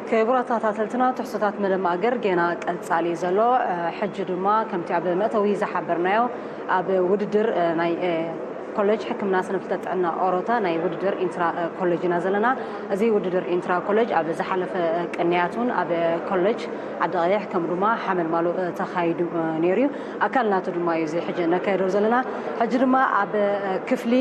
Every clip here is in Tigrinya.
ክቡራት ተኸታተልትና፣ ትሕዝቶታት መደብ ማእገር ጌና ቀጻሊ እዩ ዘሎ። ሕጂ ድማ ከምቲ ኣብ መእተዊ ዝሓበርናዮ፣ ኣብ ውድድር ናይ ኮሌጅ ሕክምና ስነ ፍልጠት ጥዕና ኦሮታ ናይ ውድድር ኢንትራ ኮሌጅ ኢና ዘለና። እዚ ውድድር ኢንትራ ኮሌጅ ኣብ ዝሓለፈ ቅንያት እውን ኣብ ኮሌጅ ዓዲ ቀይሕ ከምኡ ድማ ሓመልማሎ ተኻይዱ ነይሩ እዩ። ኣካል ናቱ ድማ እዩ እዚ ሕጂ ነካይዶ ዘለና። ሕጂ ድማ ኣብ ክፍሊ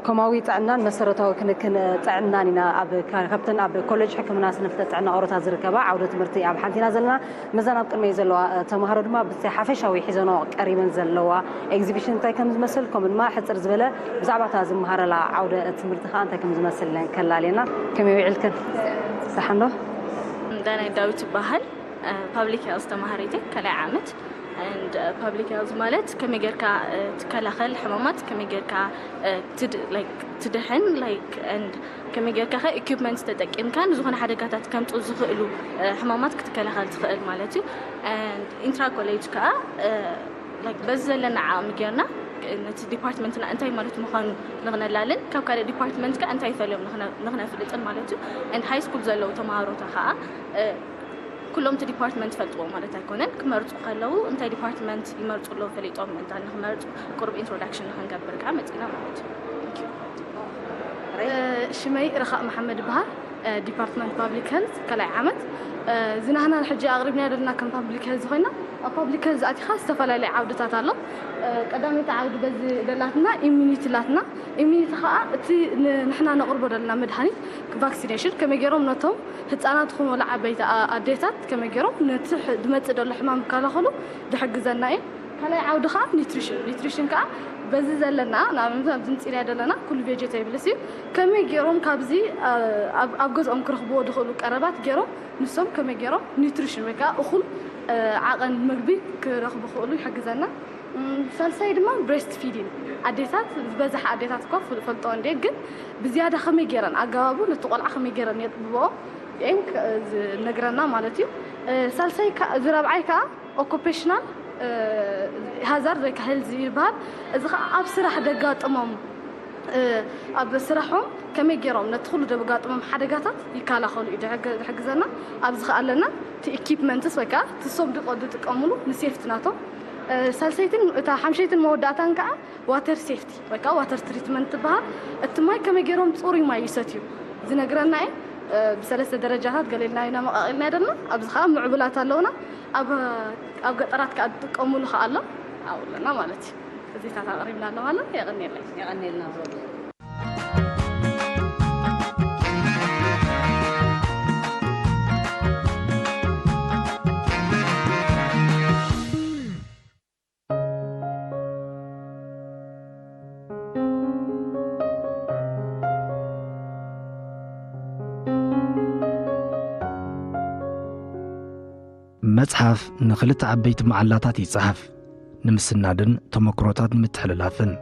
ኮማዊ ጥዕናን መሰረታዊ ክንክን ጥዕናን ኢና ኣብ፣ ካብተን ኣብ ኮሌጅ ሕክምና ስነ ፍልጠት ጥዕና ኦሮታ ዝርከባ ዓውደ ትምህርቲ ኣብ ሓንቲ ኢና ዘለና። መዛን ኣብ ቅድመይ ዘለዋ ተምሃሮ ድማ ብቲ ሓፈሻዊ ሒዘኖ ቀሪበን ዘለዋ ኤግዚቢሽን እንታይ ከም ዝመስል፣ ከምኡ ድማ ሕፅር ዝበለ ብዛዕባ እታ ዝመሃረላ ዓውደ ትምህርቲ ከዓ እንታይ ከም ዝመስል ከላልየና። ከመይ ውዒልክን? ደሓን ዶ? ዳናይት ዳዊት ይበሃል። ፓብሊክ ሄልዝ ተማሃሪት እየ፣ ካልኣይ ዓመት። And ፓብሊክ ሄልዝ ማለት ከመይ ጌርካ ትከላኸል ሕማማት፣ ከመይ ጌርካ ትድሕን፣ like and ከመይ ጌርካ ከ ኢኩፕመንት ተጠቂምካ ንዝኾነ ሓደጋታት ከምፁ ዝኽእሉ ሕማማት ክትከላኸል ትኽእል ማለት እዩ። And ኢንትራ ኮሌጅ ከዓ፣ like በዚ ዘለና ዓቕሚ ጌርና ነቲ ዲፓርትመንትና እንታይ ማለት ምዃኑ ንኽነላልን ካብ ካልእ ዲፓርትመንት ከዓ እንታይ ይፈልዮም ንኽነፍልጥን ማለት እዩ። And ሃይ ስኩል ዘለዉ ተምሃሮታ ከዓ ኩሎም እቲ ዲፓርትመንት ይፈልጥዎ ማለት ኣይኮነን። ክመርፁ ከለዉ እንታይ ዲፓርትመንት ይመርፁ ኣለዉ ፈሊጦም ምእንታን ንኽመርፁ ቁሩብ ኢንትሮዳክሽን ንኽንገብር ከዓ መፂና ማለት እዩ። ሽመይ ረኻእ መሓመድ ይበሃል። ዲፓርትመንት ፓብሊክ ሄልዝ ካልኣይ ዓመት። እዚ ናህና ሕጂ ኣቕሪብና ዘለና ከም ፓብሊክ ሄልዝ ኮይና፣ ኣብ ፓብሊክ ሄልዝ ኣቲኻ ዝተፈላለየ ዓውድታት ኣሎ። ቀዳመይቲ ዓውዲ በዚ ደላትና ኢሚኒቲ ላትና። ኢሚኒቲ ከዓ እቲ ንሕና ነቕርቦ ዘለና መድሃኒት ቫክሲኔሽን ከመይ ገይሮም ነቶም ህፃናት ይኹን ወላ ዓበይቲ ኣዴታት ከመይ ገይሮም ነቲ ዝመፅእ ዘሎ ሕማም ክከላኸሉ ዝሕግዘና እዩ። ካልኣይ ዓውዲ ከዓ ኒትሪሽን። ኒትሪሽን ከዓ በዚ ዘለና ንኣብነት ኣብዚ ምፂናዮ ዘለና ኩሉ ቬጀቴብልስ እዩ። ከመይ ገይሮም ካብዚ ኣብ ገዝኦም ክረኽብዎ ዝኽእሉ ቀረባት ገይሮም ንሶም ከመይ ገይሮም ኒትሪሽን ወይ ከዓ እኹል ዓቐን ምግቢ ክረኽቡ ክኽእሉ ይሕግዘና። ሳልሳይ ድማ ብሬስት ፊዲን ኣዴታት ዝበዝሓ ኣዴታት እኳ ይፈልጥኦ እንደ ግን ብዝያዳ ከመይ ገይረን ኣገባቡ ነቲ ቆልዓ ከመይ ገይረን የጥብብኦ ዝነግረና ማለት እዩ። ሳልሳይ እዚ ረብዓይ ከዓ ኦኩፔሽናል ሃዛርድ ወይ ከዓ ሄልዝ ይበሃል። እዚ ከዓ ኣብ ስራሕ ደጋጥሞም ኣብ ስራሖም ከመይ ገይሮም ነቲ ኩሉ ደጋጥሞም ሓደጋታት ይከላኸሉ እዩ ዝሕግዘና። ኣብዚ ከዓ ኣለና እቲ ኢኪፕመንትስ ወይ ከዓ ትሶም ዝጥቀምሉ ንሴፍቲ ናቶም። ሳልሰይትን እታ ሓምሸይትን መወዳእታን ከዓ ዋተር ሴፍቲ ወይ ከዓ ዋተር ትሪትመንት ትበሃል። እቲ ማይ ከመይ ገይሮም ፅሩይ ማይ ይሰትዩ ዝነግረና እዩ። ብሰለስተ ደረጃታት ገሌልና ኢና መቃቂልና ደልና ኣብዚ ከዓ ምዕቡላት ኣለውና። ኣብ ገጠራት ከዓ ዝጥቀሙሉ ከዓ ኣሎ ኣብኡ ኣለና ማለት እዩ። እዚታት ኣቕሪብና ኣሎ ማለት የቐኒየለይ። የቐኒየልና። መጽሓፍ ንኽልተ ዓበይቲ መዓላታት ይጸሓፍ፣ ንምስናድን ተመክሮታት ንምትሕልላፍን።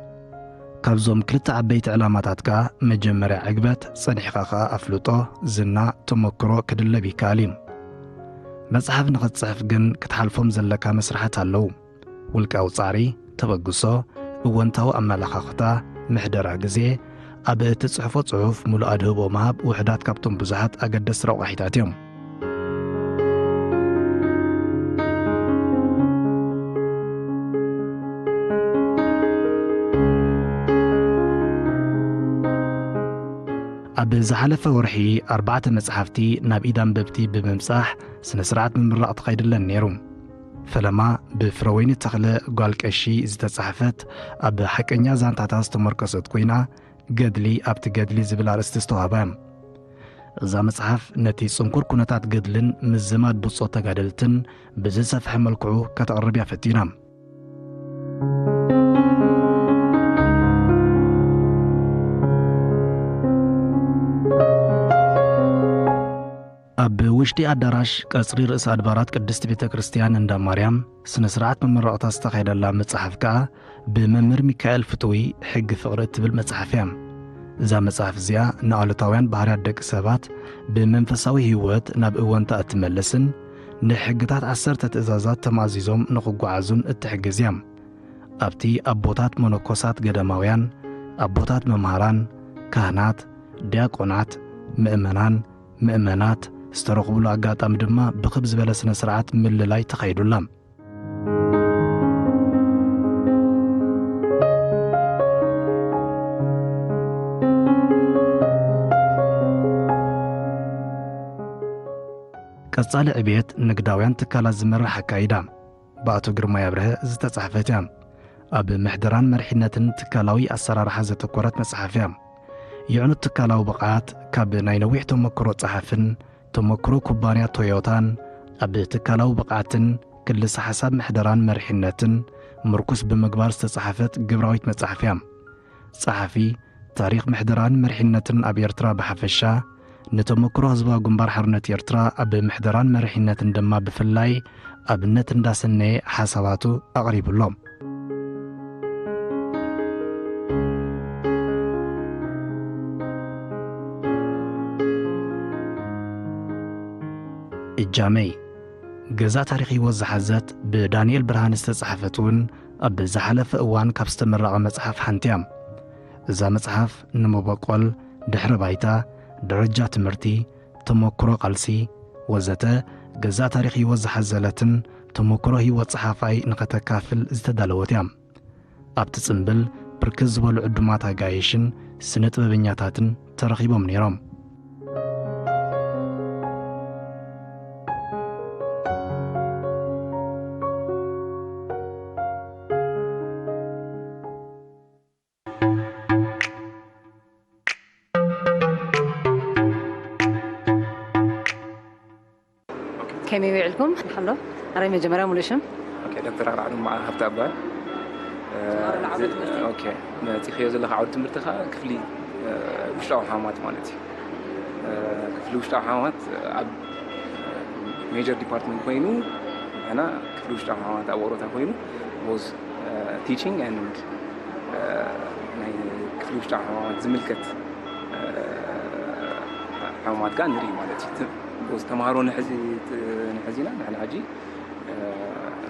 ካብዞም ክልተ ዓበይቲ ዕላማታት ከኣ መጀመርያ ዕግበት፣ ጸኒሕኻ ከኣ ኣፍልጦ፣ ዝና፣ ተመክሮ ክድለብ ይከኣል እዩ። መጽሓፍ ንኽትጽሕፍ ግን ክትሓልፎም ዘለካ መስርሓት ኣለዉ። ውልቃዊ ጻዕሪ፣ ተበግሶ፣ እወንታዊ ኣመለኻኽታ፣ ምሕደራ ግዜ፣ ኣብ እትጽሕፎ ጽሑፍ ምሉእ ኣድህቦ ምሃብ ውሑዳት ካብቶም ብዙሓት ኣገደስቲ ረቋሒታት እዮም። ኣብ ዝሓለፈ ወርሒ ኣርባዕተ መጽሓፍቲ ናብ ኢድ ኣንበብቲ ብምብጻሕ ስነ ስርዓት ምምራቕ ተኻይድለን ነይሩ። ፈለማ ብፍረወይኒ ተኽለ ጓል ቀሺ ዝተጻሕፈት ኣብ ሓቀኛ ዛንታታት ዝተመርኮሰት ኮይና ገድሊ ኣብቲ ገድሊ ዝብል ኣርእስቲ ዝተዋህባ እያ። እዛ መጽሓፍ ነቲ ጽንኩር ኩነታት ገድልን ምዝማድ ብጾት ተጋደልትን ብዝሰፍሐ መልክዑ ከተቕርብ እያ ፈቲና። ኣብ ውሽጢ ኣዳራሽ ቀጽሪ ርእሰ ኣድባራት ቅድስት ቤተ ክርስቲያን እንዳ ማርያም ስነ ስርዓት መመረቕታ ዝተኻየደላ መጽሓፍ ከኣ ብመምህር ሚካኤል ፍትዊ ሕጊ ፍቕሪ እትብል መጽሓፍ እያ። እዛ መጽሓፍ እዚኣ ንኣሉታውያን ባህርያት ደቂ ሰባት ብመንፈሳዊ ህይወት ናብ እወንታ እትመልስን ንሕግታት ዓሰርተ ትእዛዛት ተማእዚዞም ንኽጓዓዙን እትሕግዝ እያ። ኣብቲ ኣቦታት መነኮሳት ገዳማውያን፣ ኣቦታት መምሃራን፣ ካህናት፣ ዲያቆናት፣ ምእመናን፣ ምእመናት፣ ዝተረኽቡሉ ኣጋጣሚ ድማ ብኽብ ዝበለ ስነ ስርዓት ምልላይ ተኻይዱላ። ቀጻሊ ዕብየት ንግዳውያን ትካላት ዝመርሕ ኣካይዳ ብኣቶ ግርማይ ኣብርሀ ዝተጻሕፈት እያ። ኣብ ምሕደራን መሪሕነትን ትካላዊ ኣሰራርሓ ዘተኮረት መጽሓፍ እያ። የዕኑት ትካላዊ ብቕዓት ካብ ናይ ነዊሕ ተመክሮ ጸሓፍን ተመክሮ ኩባንያ ቶዮታን ኣብ ትካላዊ ብቕዓትን ክልሰ ሓሳብ ምሕደራን መሪሕነትን ምርኩስ ብምግባር ዝተጻሕፈት ግብራዊት መጽሓፍ እያ። ጸሓፊ ታሪኽ ምሕደራን መሪሕነትን ኣብ ኤርትራ ብሓፈሻ፣ ንተመክሮ ህዝባዊ ግንባር ሓርነት ኤርትራ ኣብ ምሕደራን መሪሕነትን ድማ ብፍላይ ኣብነት እንዳሰነየ ሓሳባቱ ኣቕሪቡሎም። እጃመይ ገዛ ታሪኽ ህይወት ዝሓዘት ብዳንኤል ብርሃን ዝተጻሕፈት እውን ኣብ ዝሓለፈ እዋን ካብ ዝተመረቐ መጽሓፍ ሓንቲ እያ። እዛ መጽሓፍ ንመበቆል፣ ድሕረ ባይታ፣ ደረጃ ትምህርቲ፣ ተመክሮ ቃልሲ፣ ወዘተ ገዛ ታሪኽ ህይወት ዝሓዘለትን ተመክሮ ህይወት ጸሓፋይ ንኸተካፍል ዝተዳለወት እያ። ኣብቲ ጽምብል ብርክት ዝበሉ ዕዱማት ኣጋይሽን ስነ ጥበበኛታትን ተረኺቦም ነይሮም። ከመይ ውዒልኩም? ሓምዶ ኣራይ መጀመርያ ሙሉእ ሽም? ዶክተር ኣርዓዱ መዓ ሃብታ እባል። መጺኽዮ ዘለኻ ዓውዲ ትምህርቲ ከዓ ክፍሊ ውሽጣዊ ሕማማት ማለት እዩ። ክፍሊ ውሽጣዊ ሕማማት ኣብ ሜጀር ዲፓርትመንት ኮይኑ፣ ንሕና ክፍሊ ውሽጣዊ ሕማማት ኣብ ኦሮታ ኮይኑ ቦዝ ቲቺንግ ኤንድ ናይ ክፍሊ ውሽጣዊ ሕማማት ዝምልከት ሕማማት ከዓ ንርኢ ማለት እዩ። ቦዝ ተምሃሮ ንሕዚ ንሕዚና ንሕና ሕጂ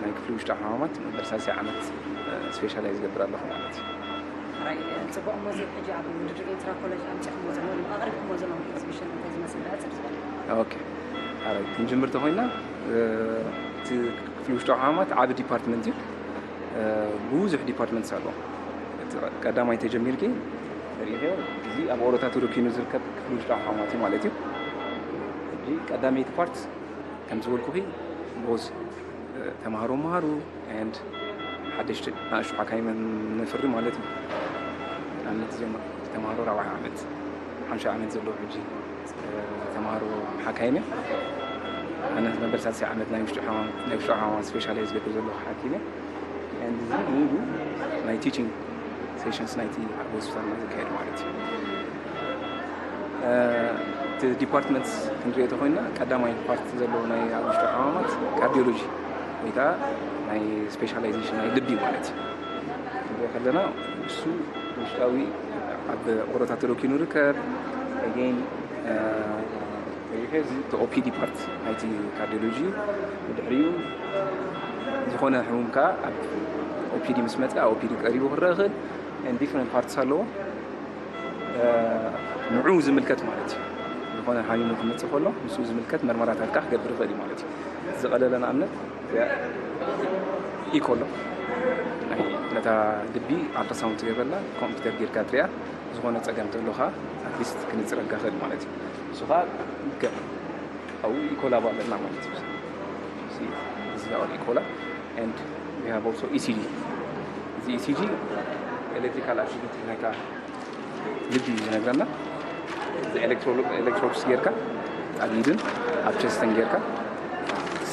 ናይ ክፍሊ ውሽጣዊ ሕማማት መበል ሳልሳይ ዓመት ስፔሻላይዝ ይገብር ኣለኹ ማለት እዩ። ጽቡቕ። እሞ እዚ ሕጂ ኣብ ምድሪ ኤርትራ ኮለጅ ኣምጺኹሞ ዘለኹም ኣቕሪብኩሞ ዘለኹም ኤግዚቢሽን እንታይ ዝመስል ብሕጽር ዝበለ? ኦኬ። ኣራይ ክንጅምር ተኾይና እቲ ክፍሊ ውሽጣዊ ሕማማት ዓቢ ዲፓርትመንት እዩ። ብዙሕ ዲፓርትመንትስ ኣለዎ። ቀዳማይ ተጀሚርኪ ሪኢዮ እዚ ኣብ ኦሮታ ተደኪኑ ዝርከብ ክፍሊ ውሽጣዊ ሕማማት እዩ ማለት እዩ። ሕጂ ቀዳመይቲ ፓርት ከም ዝበልኩኺ ቦዝ ተምሃሮ መሃሩ ኤንድ ሓደሽቲ ንኣሽቱ ሓካይመ ንፍሪ ማለት እዩ። ንኣብነት እዚኦም ተምሃሮ ራብዓይ ዓመት ሓምሻይ ዓመት ዘለዉ ሕጂ ተምሃሮ ሓካይም እዮም። ኣነ መበል ሳልሳይ ዓመት ናይ ውሽጢ ሕማም ናይ ውሽጢ ሕማማት ስፔሻላይዝ ዝገብር ዘለኹ ሓኪም እየ። And እዚ ሙሉ ናይ ቲቺንግ ሴሽንስ ናይቲ ኣብ ሆስፒታል ዝካየድ ማለት እዩ። እቲ ዲፓርትመንት ክንሪኦ ተኮይና ቀዳማይ ፓርት ዘለዎ ናይ ኣብ ውሽጢ ሕማማት ካርዲዮሎጂ ወይ ከዓ ናይ ስፔሻላይዜሽን ናይ ልቢ ማለት እዩ። ክንሪኦ ከለና እሱ ውሽጣዊ ኣብ ኦሮታት ተደኪኑ ርከብ። Again እዚ ኦፒዲ ፓርት ናይቲ ካርዲዮሎጂ እዩ። ብድሕሪኡ ዝኾነ ሕሙም ከዓ ኣብ ኦፒዲ ምስ መፀ ኣብ ኦፒዲ ቀሪቡ ክረአ ይኽእል። ዲፍረንት ፓርትስ ኣለዎ። ንዑ ዝምልከት ማለት እዩ። ዝኾነ ሓሚሙ ክመፅእ ከሎ ምስኡ ዝምልከት መርመራታት ከዓ ክገብር ይኽእል እዩ ማለት እዩ። ዝቐለለ ንኣብነት ኢኮ ኣሎ። ናይ ነታ ልቢ ኣልትራሳውንድ ትገብረላ ኮምፒውተር ጌርካ ትሪኣ። ዝኾነ ፀገም ተሎ ከዓ ኣትሊስት ክንፅረልካ ይኽእል ማለት እዩ። ንሱ ከዓ ገ ኣብኡ ኢኮላብ ኣለና ማለት እዩ። እዚ ኢኮላብ and we have also ኢሲጂ። እዚ ኢሲጂ ኤሌክትሪካል ኣክቲቪቲ ናይታ ልቢ እዩ ዝነግረና። እዚ ኤሌክትሮድስ ጌርካ ኣብ ኢድን ኣብ ቸስተን ጌርካ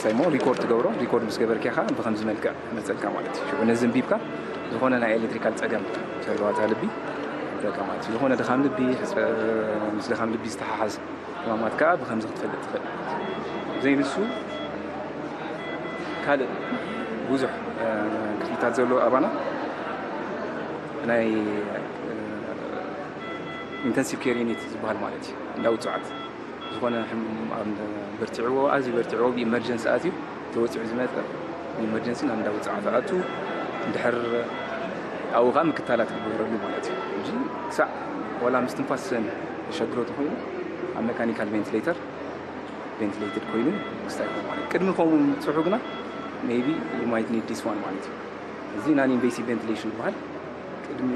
ሰሞ ሪኮርድ ትገብሮ። ሪኮርድ ምስ ገበርካ ኢኻ ብከምዚ መልክዕ መፀልካ ማለት እዩ። ሽዑ ነዚ እንቢብካ ዝኾነ ናይ ኤሌክትሪካል ፀገም ዘለዋ እታ ልቢ ይብለካ ማለት እዩ። ዝኾነ ድኻም ልቢ፣ ሕፀ- ምስ ድኻም ልቢ ዝተሓሓዝ ሕማማት ከዓ ብከምዚ ክትፈልጥ ትኽእል። ዘይንሱ ካልእ ብዙሕ ክፍልታት ዘለዎ ኣባና ናይ ኢንተንሲቭ ኬር ዩኒት ዝበሃል ማለት እዩ። እንዳ ውፅዓት ዝኾነ ሕሙም ኣብ በርቲዕዎ ኣዝዩ በርቲዕዎ ብኢመርጀንሲ ኣትዩ ተወፂዑ ዝመፀ ኢመርጀንሲ ናብ እንዳ ውፅዓት ኣቱ እንድሕር ኣብኡ ከዓ ምክታላት ክግበረሉ ማለት እዩ። ሕጂ ክሳዕ ዋላ ምስትንፋስ ዘሸግሮ ተኮይኑ ኣብ መካኒካል ቬንቲሌተር ቬንቲሌትድ ኮይኑ ክስታይ ይኸውን ማለት እዩ። ቅድሚ ከምኡ ምብፅሑ ግና maybe you might need this one ማለት እዩ። እዚ non invasive ventilation ይበሃል። ቅድሚ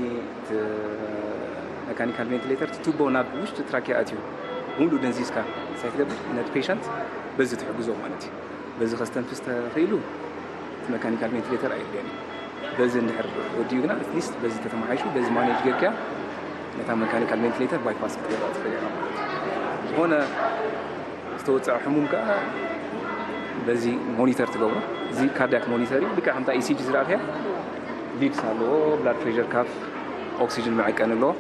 መካኒካል ቬንቲሌተር ቱቦ ናብ ውሽጢ ትራኪያ ኣትዩ ሙሉ ደንዚዝካ ሳይ ትገብር ነቲ ፔሸንት በዚ ትሕግዞ ማለት እዩ። በዚ ከስተንፍስ ተኽኢሉ እቲ መካኒካል ቬንቲሌተር ኣየድልዮን እዩ። በዚ እንድሕር ወዲኡ ግና ኣትሊስት በዚ ተተመሓይሹ በዚ ማኔጅ ጌርካ ነታ መካኒካል ቬንቲሌተር ባይፓስ ክትገብራ ትኽእል ኢኻ ማለት እዩ። ዝኾነ ዝተወፀዐ ሕሙም ከዓ በዚ ሞኒተር ትገብሮ። እዚ ካርዲያክ ሞኒተር እዩ። ልክዕ ከምታ ኢሲጂ ዝረኣኽያ ሊድስ ኣለዎ፣ ብላድ ፕሬር ካፍ፣ ኦክሲጅን መዐቀኒ ኣለዎ።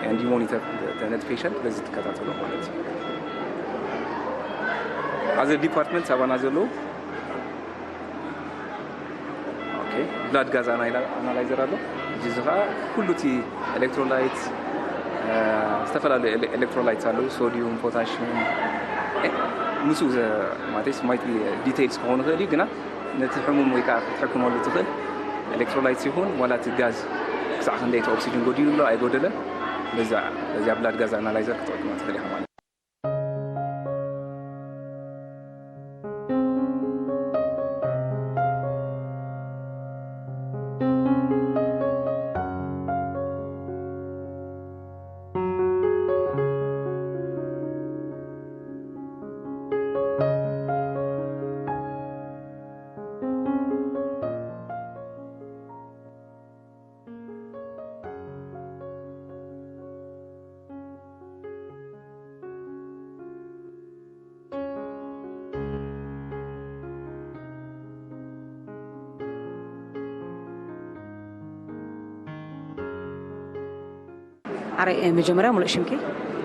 And you monitor the, the net patient በዚ ትከታተሎ ማለት እዩ። ኣዘ ዲፓርትመንት ሳባና ዘለዉ ብላድ ጋዝ ኣናላይዘር ኣሎ። እዚ ከዓ ኩሉ እቲ ኤሌክትሮላይት፣ ዝተፈላለዩ ኤሌክትሮላይት ኣለዉ፣ ሶዲዩም፣ ፖታሽም፣ ምስኡ ማለት ማይት ዲቴይልስ ክኾኑ ይኽእል እዩ፣ ግና ነቲ ሕሙም ወይ ከዓ ክትሕክመሉ ትኽእል ኤሌክትሮላይትስ ይኹን ዋላ እቲ ጋዝ ክሳዕ ክንደይ እቲ ኦክሲጅን ጎዲሉ ኣሎ ኣይጎደለን፣ በዛ በዚኣ ብላድ ጋዝ ኣናላይዘር ክትጠቅማ ትኽእል ኢኻ ማለት እዩ። ኣረ መጀመርያ ሙሉእ ሽምኪ?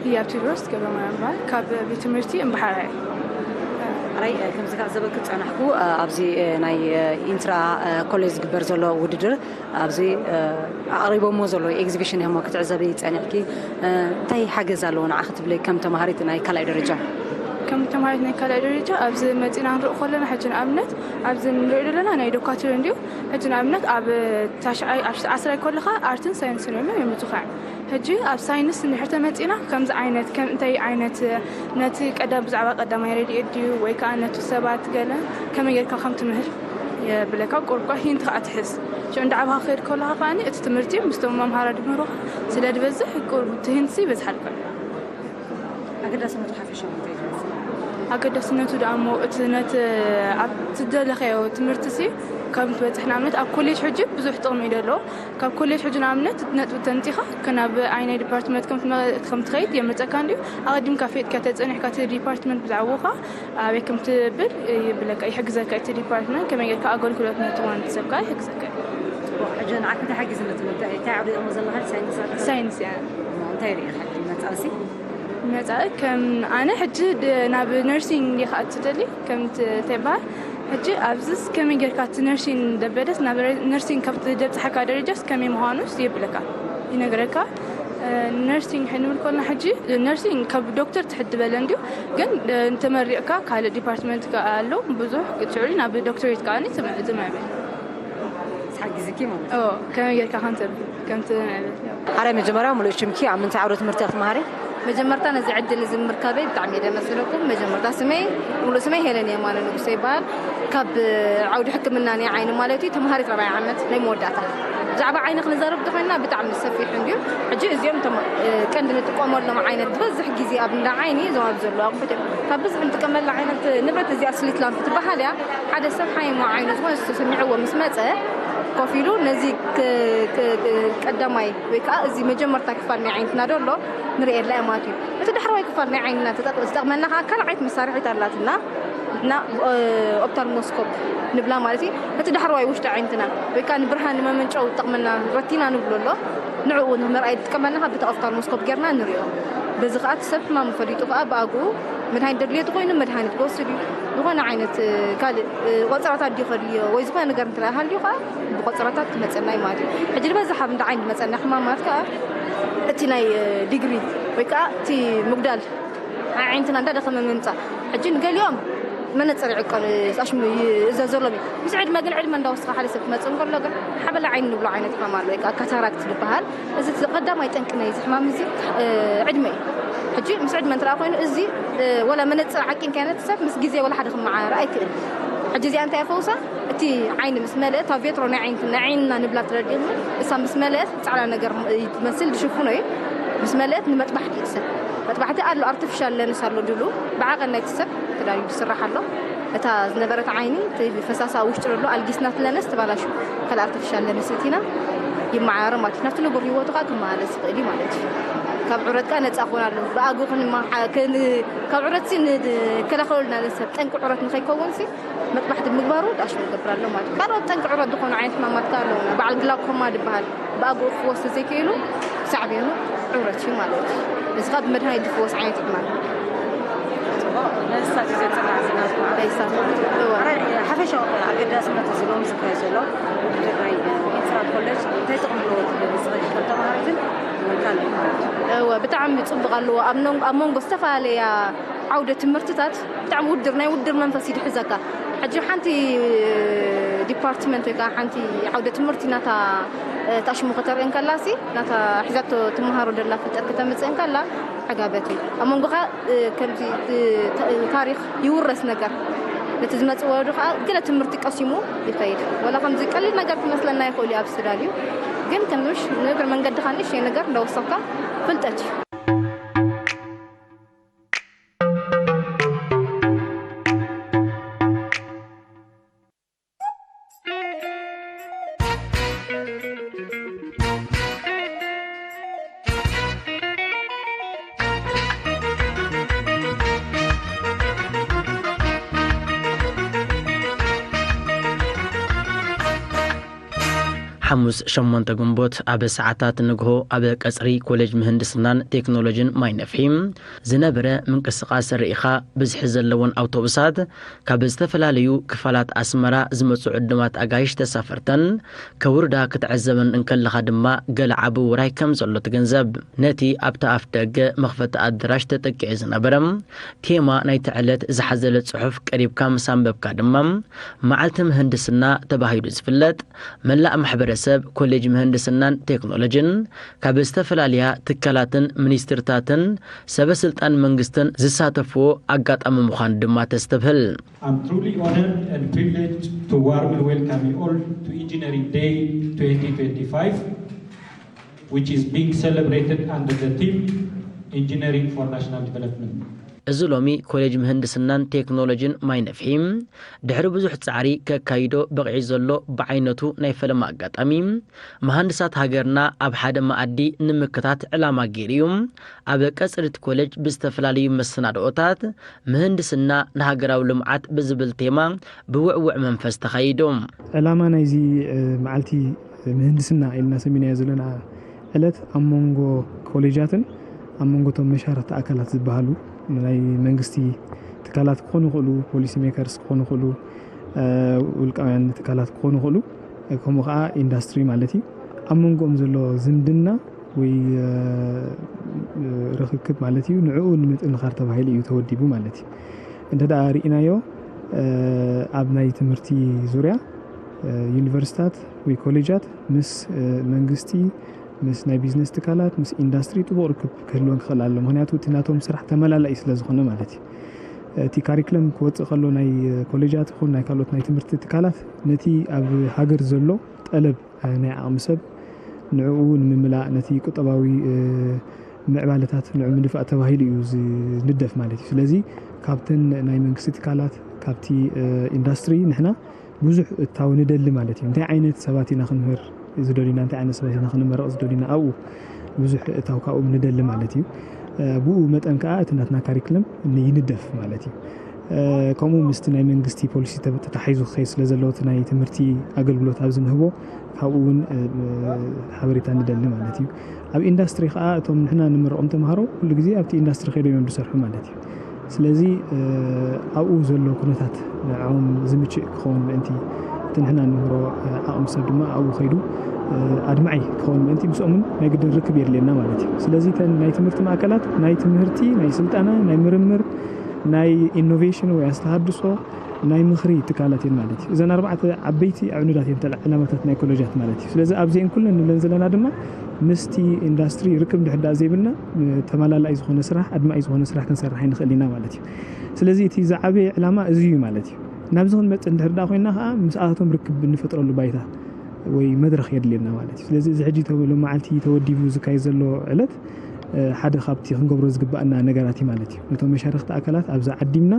ህያብ ቴድሮስ ገብረማርያም ይበሃል። ካብ ቤት ትምህርቲ እምበሓራ እየ። ኣራይ ከምዚ ክዕዘበኪ ዝጸናሕኩ ኣብዚ ናይ ኢንትራ ኮሌጅ ዝግበር ዘሎ ውድድር ኣብዚ ኣቕሪቦሞ ዘለዉ ኤግዚቢሽን እዮም ክትዕዘቢ ጸኒሕኪ። እንታይ ሓገዝ ኣለዎ ንዓኺ ትብሊ ከም ተምሃሪት ናይ ካልኣይ ደረጃ? ከም ተምሃሪት ናይ ካልኣይ ደረጃ ኣብዚ መጺና ክንርኢ ከለና ሕጂ ንኣብነት ኣብዚ ንሪኦ ዘለና ናይ ዶካትር እንድዩ። ሕጂ ንኣብነት ኣብ ታሽዓይ ኣብ ዓስራይ ከለኻ ኣርትን ሳይንስን እዮም የምጹኻ። ሕጂ ኣብ ሳይንስ እንድሕር ተመጺና ከምዚ ዓይነት ከም እንታይ ዓይነት ነቲ ቀዳም ብዛዕባ ቀዳማይ ረድኤት ድዩ ወይ ከዓ ነቲ ሰባት ገለ ከመይ ጌርካ ከም ትምህር የብለካ። ቁርቋ ሂንት ከዓ ትሕዝ ሽዑ እንዳ ዓባኻ ክኸድ ከለኻ ከዓ እቲ ትምህርቲ ምስቶም መምሃራ ድምህሩኻ ስለ ድበዝሕ ቁርብ እቲ ሂንትሲ ይበዝሓልካ። ኣገዳስነቱ ሓፈሻዊ እንታይ እዩ ዝመስል? ኣገዳስነቱ ደኣ እሞ እቲ ነቲ ኣብ ትደለኸዮ ትምህርቲ ሲ ከም ትበፅሕ ንኣብነት ኣብ ኮሌጅ ሕጂ ብዙሕ ጥቕሚ እዩ ደለዎ። ካብ ኮሌጅ ሕጂ ንኣብነት ነጥቢ ተምፂኻ ከናብ ኣይናይ ዲፓርትመንት ከም ትመ- ከም ትኸይድ የምርፀካ እንድዩ። ኣቐዲምካ ፈጥካ ተፀኒሕካ እቲ ዲፓርትመንት ብዛዕባኻ ኣበይ ከም ትብል ይብለካ ይሕግዘካ። እቲ ዲፓርትመንት ከመይ ጌርካ ኣገልግሎት ንህትዋን ሰብካ ይሕግዘካ። ሕጂ ንዓክ እንታይ ሓጊዝነት እንታይ እንታይ ኣዕሪቕሞ ዘለኻ ሳይንስ ኣለካ? ሳይንስ እያ። እንታይ ርኢኻ ሕጂ መጻእሲ? መጻኢ ከም ኣነ ሕጂ ድ- ናብ ነርሲንግ ዲኻ እትደሊ ከም ት- እንታይ ይበሃል ሕጂ ኣብዚስ ከመይ ጌርካ እቲ ነርሲንግ ደበደስ ናብ ረ- ነርሲንግ ካብ ትደብጽሓካ ደረጃስ ከመይ ምዃኑስ ይብለካ ይነግረካ። እ፣ ነርሲንግ ሕንብል ኮልና ሕጂ ነርሲንግ ካብ ዶክተር ትሕድበለ እንዲዩ ግን እ፣ እንተመሪቕካ ካልእ ዲፓርትመንት ከኣ ኣሎ ብዙሕ ሽዑ ናብ ዶክተሬት ከኣ ትምዕብል። ሓጊዝኪ ማለት እዩ። ከመይ ጌርካ ከምቲ ከምቲ ኣረ መጀመርያ ሙሉእ ሽምኪ ኣብ ምንታይ ዓውደ ትምህርቲ ክትመሃሪ? መጀመርታ ነዚ ዕድል እዚ ምርካበይ ብጣዕሚ እየ ደመስግነኩም። መጀመርታ ስመይ ሙሉእ ስመይ ሄለን የማነ ንጉሰ ይበሃል። ካብ ዓውዲ ሕክምና ናይ ዓይኒ ማለት እዩ ተምሃሪት ራብዓይ ዓመት ናይ መወዳእታ። ብዛዕባ ዓይኒ ክንዛረብ እንተኮይንና ብጣዕሚ ሰፊሕ እንድዩ። ሕጂ እዚኦም እቶም ቀንዲ ንጥቀመሎም ዓይነት ዝበዝሕ ግዜ ኣብ እንዳ ዓይኒ እዞም ኣብ ዘለዉ ኣቑሑት እዮም። ካብ ብዝሒ ንጥቀመላ ዓይነት ንብረት እዚኣ ስሊት ላምፕ ትበሃል እያ። ሓደ ሰብ ሓሚሙ ዓይኑ ዝኾነ ተሰሚዕዎ ምስ መጸ ኮፍ ኢሉ ነዚ ቀዳማይ ወይ ከዓ እዚ መጀመርታ ክፋል ናይ ዓይንትና ዶ ኣሎ ንርእየላ እያ ማለት እዩ። እቲ ዳሕረዋይ ክፋል ናይ ዓይንና ዝጠቕመና ከዓ ካልኣይት መሳርሒት ኣላትና እና ኦፕታልሞስኮፕ ንብላ ማለት እዩ። እቲ ዳሕረዋይ ውሽጢ ዓይንትና ወይ ከዓ ንብርሃን ንመመንጨው ዝጠቕመና ረቲና ንብሎ ኣሎ ንዕኡ ንምርኣይ ዝጥቀመልና ከዓ ብቲ ኦፕታልሞስኮፕ ጌርና ንሪኦ። በዚ ከዓ እቲ ሰብ ሕማሙ ፈሊጡ ከዓ ብኣግኡ መድሃኒት ደድልዮ ተኮይኑ መድሃኒት ክወስድ እዩ። ዝኾነ ዓይነት ካልእ ቆፀራታት ድዩ ከድልዮ ወይ ዝኾነ ነገር እንተ ሃልዩ ከዓ ብቆፀራታት ክመፀና እዩ ማለት እዩ። ሕጂ ዝበዝሕ ኣብ እንዳ ዓይኒ ዝመፀና ሕማማት ከዓ እቲ ናይ ዲግሪ ወይ ከዓ እቲ ምጉዳል ኣዒንትና እንዳደኸመ ምምፃእ። ሕጂ ንገሊኦም መነፀር ይዕቀኑ ኣሽሙ ይእዘዘሎም እዩ። ምስ ዕድመ ግን ዕድመ እንዳወስኻ ሓደ ሰብ ክመፅእ እንከሎ ግን ሓበላ ዓይኒ ንብሎ ዓይነት ሕማም ኣሎ ወይ ከዓ ካታራክት ዝበሃል። እዚ እቲ ቀዳማይ ጠንቂ ናይ እዚ ሕማም እዚ ዕድመ እዩ። ሕጂ ምስ ዕድመ እንተ ኮይኑ እዚ ወላ መነፅር ዓቂን ከይነት ሰብ ምስ ግዜ ወላ ሓደ ክመዓረ ኣይክእል። ሕጂ እዚኣ እንታይ ፈውሳ? እቲ ዓይኒ ምስ መልእት ኣብ ቬትሮ ናይ ዓይንቲ ናይ ዓይንና ንብላ ትረድእኒ። እሳ ምስ መልእት ፃዕዳ ነገር ትመስል ድሽፍኖ እዩ። ምስ መልእት ንመጥባሕቲ ይትሰብ። መጥባሕቲ ኣሎ፣ ኣርቲፊሻል ለንስ ኣሎ ድሉ ብዓቐን ናይቲ ሰብ ተዳልዩ ዝስራሕ ኣሎ። እታ ዝነበረት ዓይኒ እቲ ፈሳሳ ውሽጢ ዘሎ ኣልጊስናት ለንስ ተባላሹ። ካልእ ኣርቲፊሻል ለንስ እቲና ይመዓራረ ማለት እዩ። ናብቲ ንቡር ህይወቱ ከዓ ክመላለስ ይኽእል እዩ ማለት እዩ። ካብ ዑረት ከዓ ነፃ ክኾን ኣለዎ። ብኣግኡ ክንመሓ-፣ ክን-፣ ካብ ዑረት ሲ ንከላኸለልና ሰብ ጠንቂ ዑረት ንኸይከውን ሲ መጥባሕቲ ምግባሩ ዳሽ ንገብር ኣሎ ማለት እዩ። ካልኦት ጠንቂ ዑረት ዝኾኑ ዓይነት ሕማማት ከዓ ኣለውና። በዓል ግላኮማ ዝበሃል ብኣግኡ ክወስድ ዘይክእሉ ሳዕቤኑ ዑረት እዩ ማለት እዩ። እዚ ከዓ ብመድሃኒት ዝፍወስ ዓይነት ሕማም እዩ። ጽቡቕ፣ ነሳት እዩ ዘጽናዕጽና ዝመዓል። ነሳት ማለት እዩ። እወ። ሕራይ፣ ሓፈሻዊ ኣገዳስነት እዚ ሎሚ ዝካየድ ዘሎ ውድድር ናይ ኢንስራ ኮሌጅ እንታይ ጥቕሚ ኣለዎ ትብል ንስኺ ከም ተምሃሪትን ንካልእ ማለት እዩ። እወ፣ ብጣዕሚ ጽቡቕ ኣለዎ። ኣብ ኖን-፣ ኣብ መንጎ ዝተፈላለያ ዓውደ ትምህርትታት ብጣዕሚ ውድር፣ ናይ ውድር መንፈስ እዩ ዝሕዘካ። ሕጂ ሓንቲ ዲፓርትመንት ወይ ከዓ ሓንቲ ዓውደ ትምህርቲ ናታ ታሽሙ ከተርኢ እንከላሲ ናታ ሒዛቶ ትመሃሮ ደላ ፍልጠት ከተምፅእ እንከላ ዕጋበት እዩ። ኣብ መንጎኻ ከምዚ ታሪኽ ይውረስ ነገር ነቲ ዝመፅእ ወለዶ ከዓ ገለ ትምህርቲ ቀሲሙ ይኸይድ። ወላ ከምዚ ቀሊል ነገር ክመስለና ይኽእል እዩ ኣብ ዝተዳልዩ ግን ከምዚ ምሽ ንእግሪ መንገድኻ ንእሽተይ ነገር እንዳወሰኽካ ፍልጠት እዩ። ሓሙስ ሸሞንተ ግንቦት ኣብ ሰዓታት ንግሆ ኣብ ቀጽሪ ኮሌጅ ምህንድስናን ቴክኖሎጂን ማይነፍሒ ዝነበረ ምንቅስቓስ ርኢኻ ብዝሒ ዘለወን ኣውቶቡሳት ካብ ዝተፈላለዩ ክፋላት ኣስመራ ዝመጹ ዕዱማት ኣጋይሽ ተሳፈርተን ከውርዳ ክትዕዘበን እንከለኻ ድማ ገለ ዓቢ ውራይ ከም ዘሎ ትግንዘብ። ነቲ ኣብቲ ኣፍ ደገ መኽፈቲ ኣደራሽ ተጠቂዑ ዝነበረ ቴማ ናይቲ ዕለት ዝሓዘለ ጽሑፍ ቀሪብካ ምስ ኣንበብካ ድማ መዓልቲ ምህንድስና ተባሂሉ ዝፍለጥ መላእ ማሕበረሰብ ኮሌጅ ምህንድስናን ቴክኖሎጅን ካብ ዝተፈላለያ ትካላትን ሚኒስትርታትን ሰበ ስልጣን መንግስትን ዝሳተፍዎ ኣጋጣሚ ምዃኑ ድማ ተስተብህል። I'm truly honored and privileged to warmly welcome you all to Engineering Day twenty twenty-five, which is being celebrated under the theme Engineering for National Development. እዚ ሎሚ ኮሌጅ ምህንድስናን ቴክኖሎጂን ማይነፍሒ ድሕሪ ብዙሕ ጻዕሪ ከካይዶ በቒዑ ዘሎ ብዓይነቱ ናይ ፈለማ ኣጋጣሚ መሃንድሳት ሃገርና ኣብ ሓደ መኣዲ ንምክታት ዕላማ ገይሩ እዩ። ኣብ ቀጽሪ እቲ ኮሌጅ ብዝተፈላለዩ መሰናድኦታት ምህንድስና ንሃገራዊ ልምዓት ብዝብል ቴማ ብውዕውዕ መንፈስ ተኻይዱ። ዕላማ ናይዚ መዓልቲ ምህንድስና ኢልና ሰሚናዮ ዘለና ዕለት ኣብ መንጎ ኮሌጃትን ኣብ መንጎ እቶም መሻርኽቲ ኣካላት ዝበሃሉ ናይ መንግስቲ ትካላት ክኾኑ ይኽእሉ፣ ፖሊሲ ሜከርስ ክኾኑ ይኽእሉ፣ ውልቃውያን ትካላት ክኾኑ ይኽእሉ፣ ከምኡ ከዓ ኢንዳስትሪ ማለት እዩ። ኣብ መንጎኦም ዘሎ ዝምድና ወይ ርኽክብ ማለት እዩ፣ ንዕኡ ንምጥንኻር ተባሂሉ እዩ ተወዲቡ ማለት እዩ። እንተ ደኣ ርኢናዮ ኣብ ናይ ትምህርቲ ዙርያ ዩኒቨርሲታት ወይ ኮሌጃት ምስ መንግስቲ፣ ምስ ናይ ቢዝነስ ትካላት፣ ምስ ኢንዳስትሪ ጥቡቕ ርክብ ክህልወን ክኽእል ኣሎ። ምክንያቱ እቲ ናቶም ስራሕ ተመላላኢ ስለ ዝኾነ ማለት እዩ። እቲ ካሪክለም ክወፅእ ከሎ ናይ ኮሌጃት ይኹን ናይ ካልኦት ናይ ትምህርቲ ትካላት ነቲ ኣብ ሃገር ዘሎ ጠለብ ናይ ዓቕሚ ሰብ ንዕኡ ንምምላእ ነቲ ቁጠባዊ ምዕባለታት ንዑ ምድፋእ ተባሂሉ እዩ ዝንደፍ ማለት እዩ። ስለዚ ካብተን ናይ መንግስቲ ትካላት ካብቲ ኢንዳስትሪ ንሕና ብዙሕ እታው ንደሊ ማለት እዩ። እንታይ ዓይነት ሰባት ኢና ክንምህር ዝደሊና፣ እንታይ ዓይነት ሰባት ኢና ክንመረቕ ዝደሊና ኣብኡ ብዙሕ እታው ካብኡ ንደሊ ማለት እዩ። ብኡ መጠን ከዓ እቲ ናትና ካሪክለም ይንደፍ ማለት እዩ። ከምኡ ምስቲ ናይ መንግስቲ ፖሊሲ ተታሒዙ ክኸይ ስለ ዘለዎ እቲ ናይ ትምህርቲ ኣገልግሎት ኣብዚ ንህቦ ካብኡ እውን ሓበሬታ ንደሊ ማለት እዩ። ኣብ ኢንዳስትሪ ከዓ እቶም ንሕና ንምረቖም ተምሃሮ ኩሉ ግዜ ኣብቲ ኢንዳስትሪ ከይዶም እዮም ዝሰርሑ ማለት እዩ። ስለዚ ኣብኡ ዘሎ ኩነታት ንዕኦም ዝምችእ ክኸውን ምእንቲ እቲ ንሕና ንምህሮ ዓቕሚ ሰብ ድማ ኣብኡ ከይዱ ኣድማዒ ክኸውን ምእንቲ ምስኦምን ናይ ግድን ርክብ የድልየና ማለት እዩ። ስለዚ እተን ናይ ትምህርቲ ማእከላት ናይ ትምህርቲ፣ ናይ ስልጠና፣ ናይ ምርምር፣ ናይ ኢኖቬሽን ወይ ኣስተሃድሶ ናይ ምኽሪ ትካላት እየን ማለት እዩ። እዘን ኣርባዕተ ዓበይቲ ኣዕኑዳት እየን ተላ ዕላማታት ናይ ኮሌጃት ማለት እዩ። ስለዚ ኣብዚአን ኩለን ንብለን ዘለና ድማ ምስቲ ኢንዳስትሪ ርክብ እንድሕር ደኣ ዘይብልና፣ ተመላላኢ ዝኾነ ስራሕ፣ ኣድማዒ ዝኾነ ስራሕ ክንሰርሕ ኣይንኽእል ኢና ማለት እዩ። ስለዚ እቲ ዝዓበየ ዕላማ እዚ እዩ ማለት እዩ። ናብዚ ክንመጽእ እንድሕር ደኣ ኮይና ከዓ ምስኣቶም ርክብ እንፈጥረሉ ባይታ ወይ መድረኽ የድልየና ማለት እዩ። ስለዚ እዚ ሕጂ ተ- ሎማዓልቲ ተወዲቡ ዝካየድ ዘሎ ዕለት፣ እ፣ ሓደ ካብቲ ክንገብሮ ዝግባኣና ነገራት እዩ ማለት እዩ። ነቶም መሻርኽቲ ኣካላት ኣብዚ ዓዲምና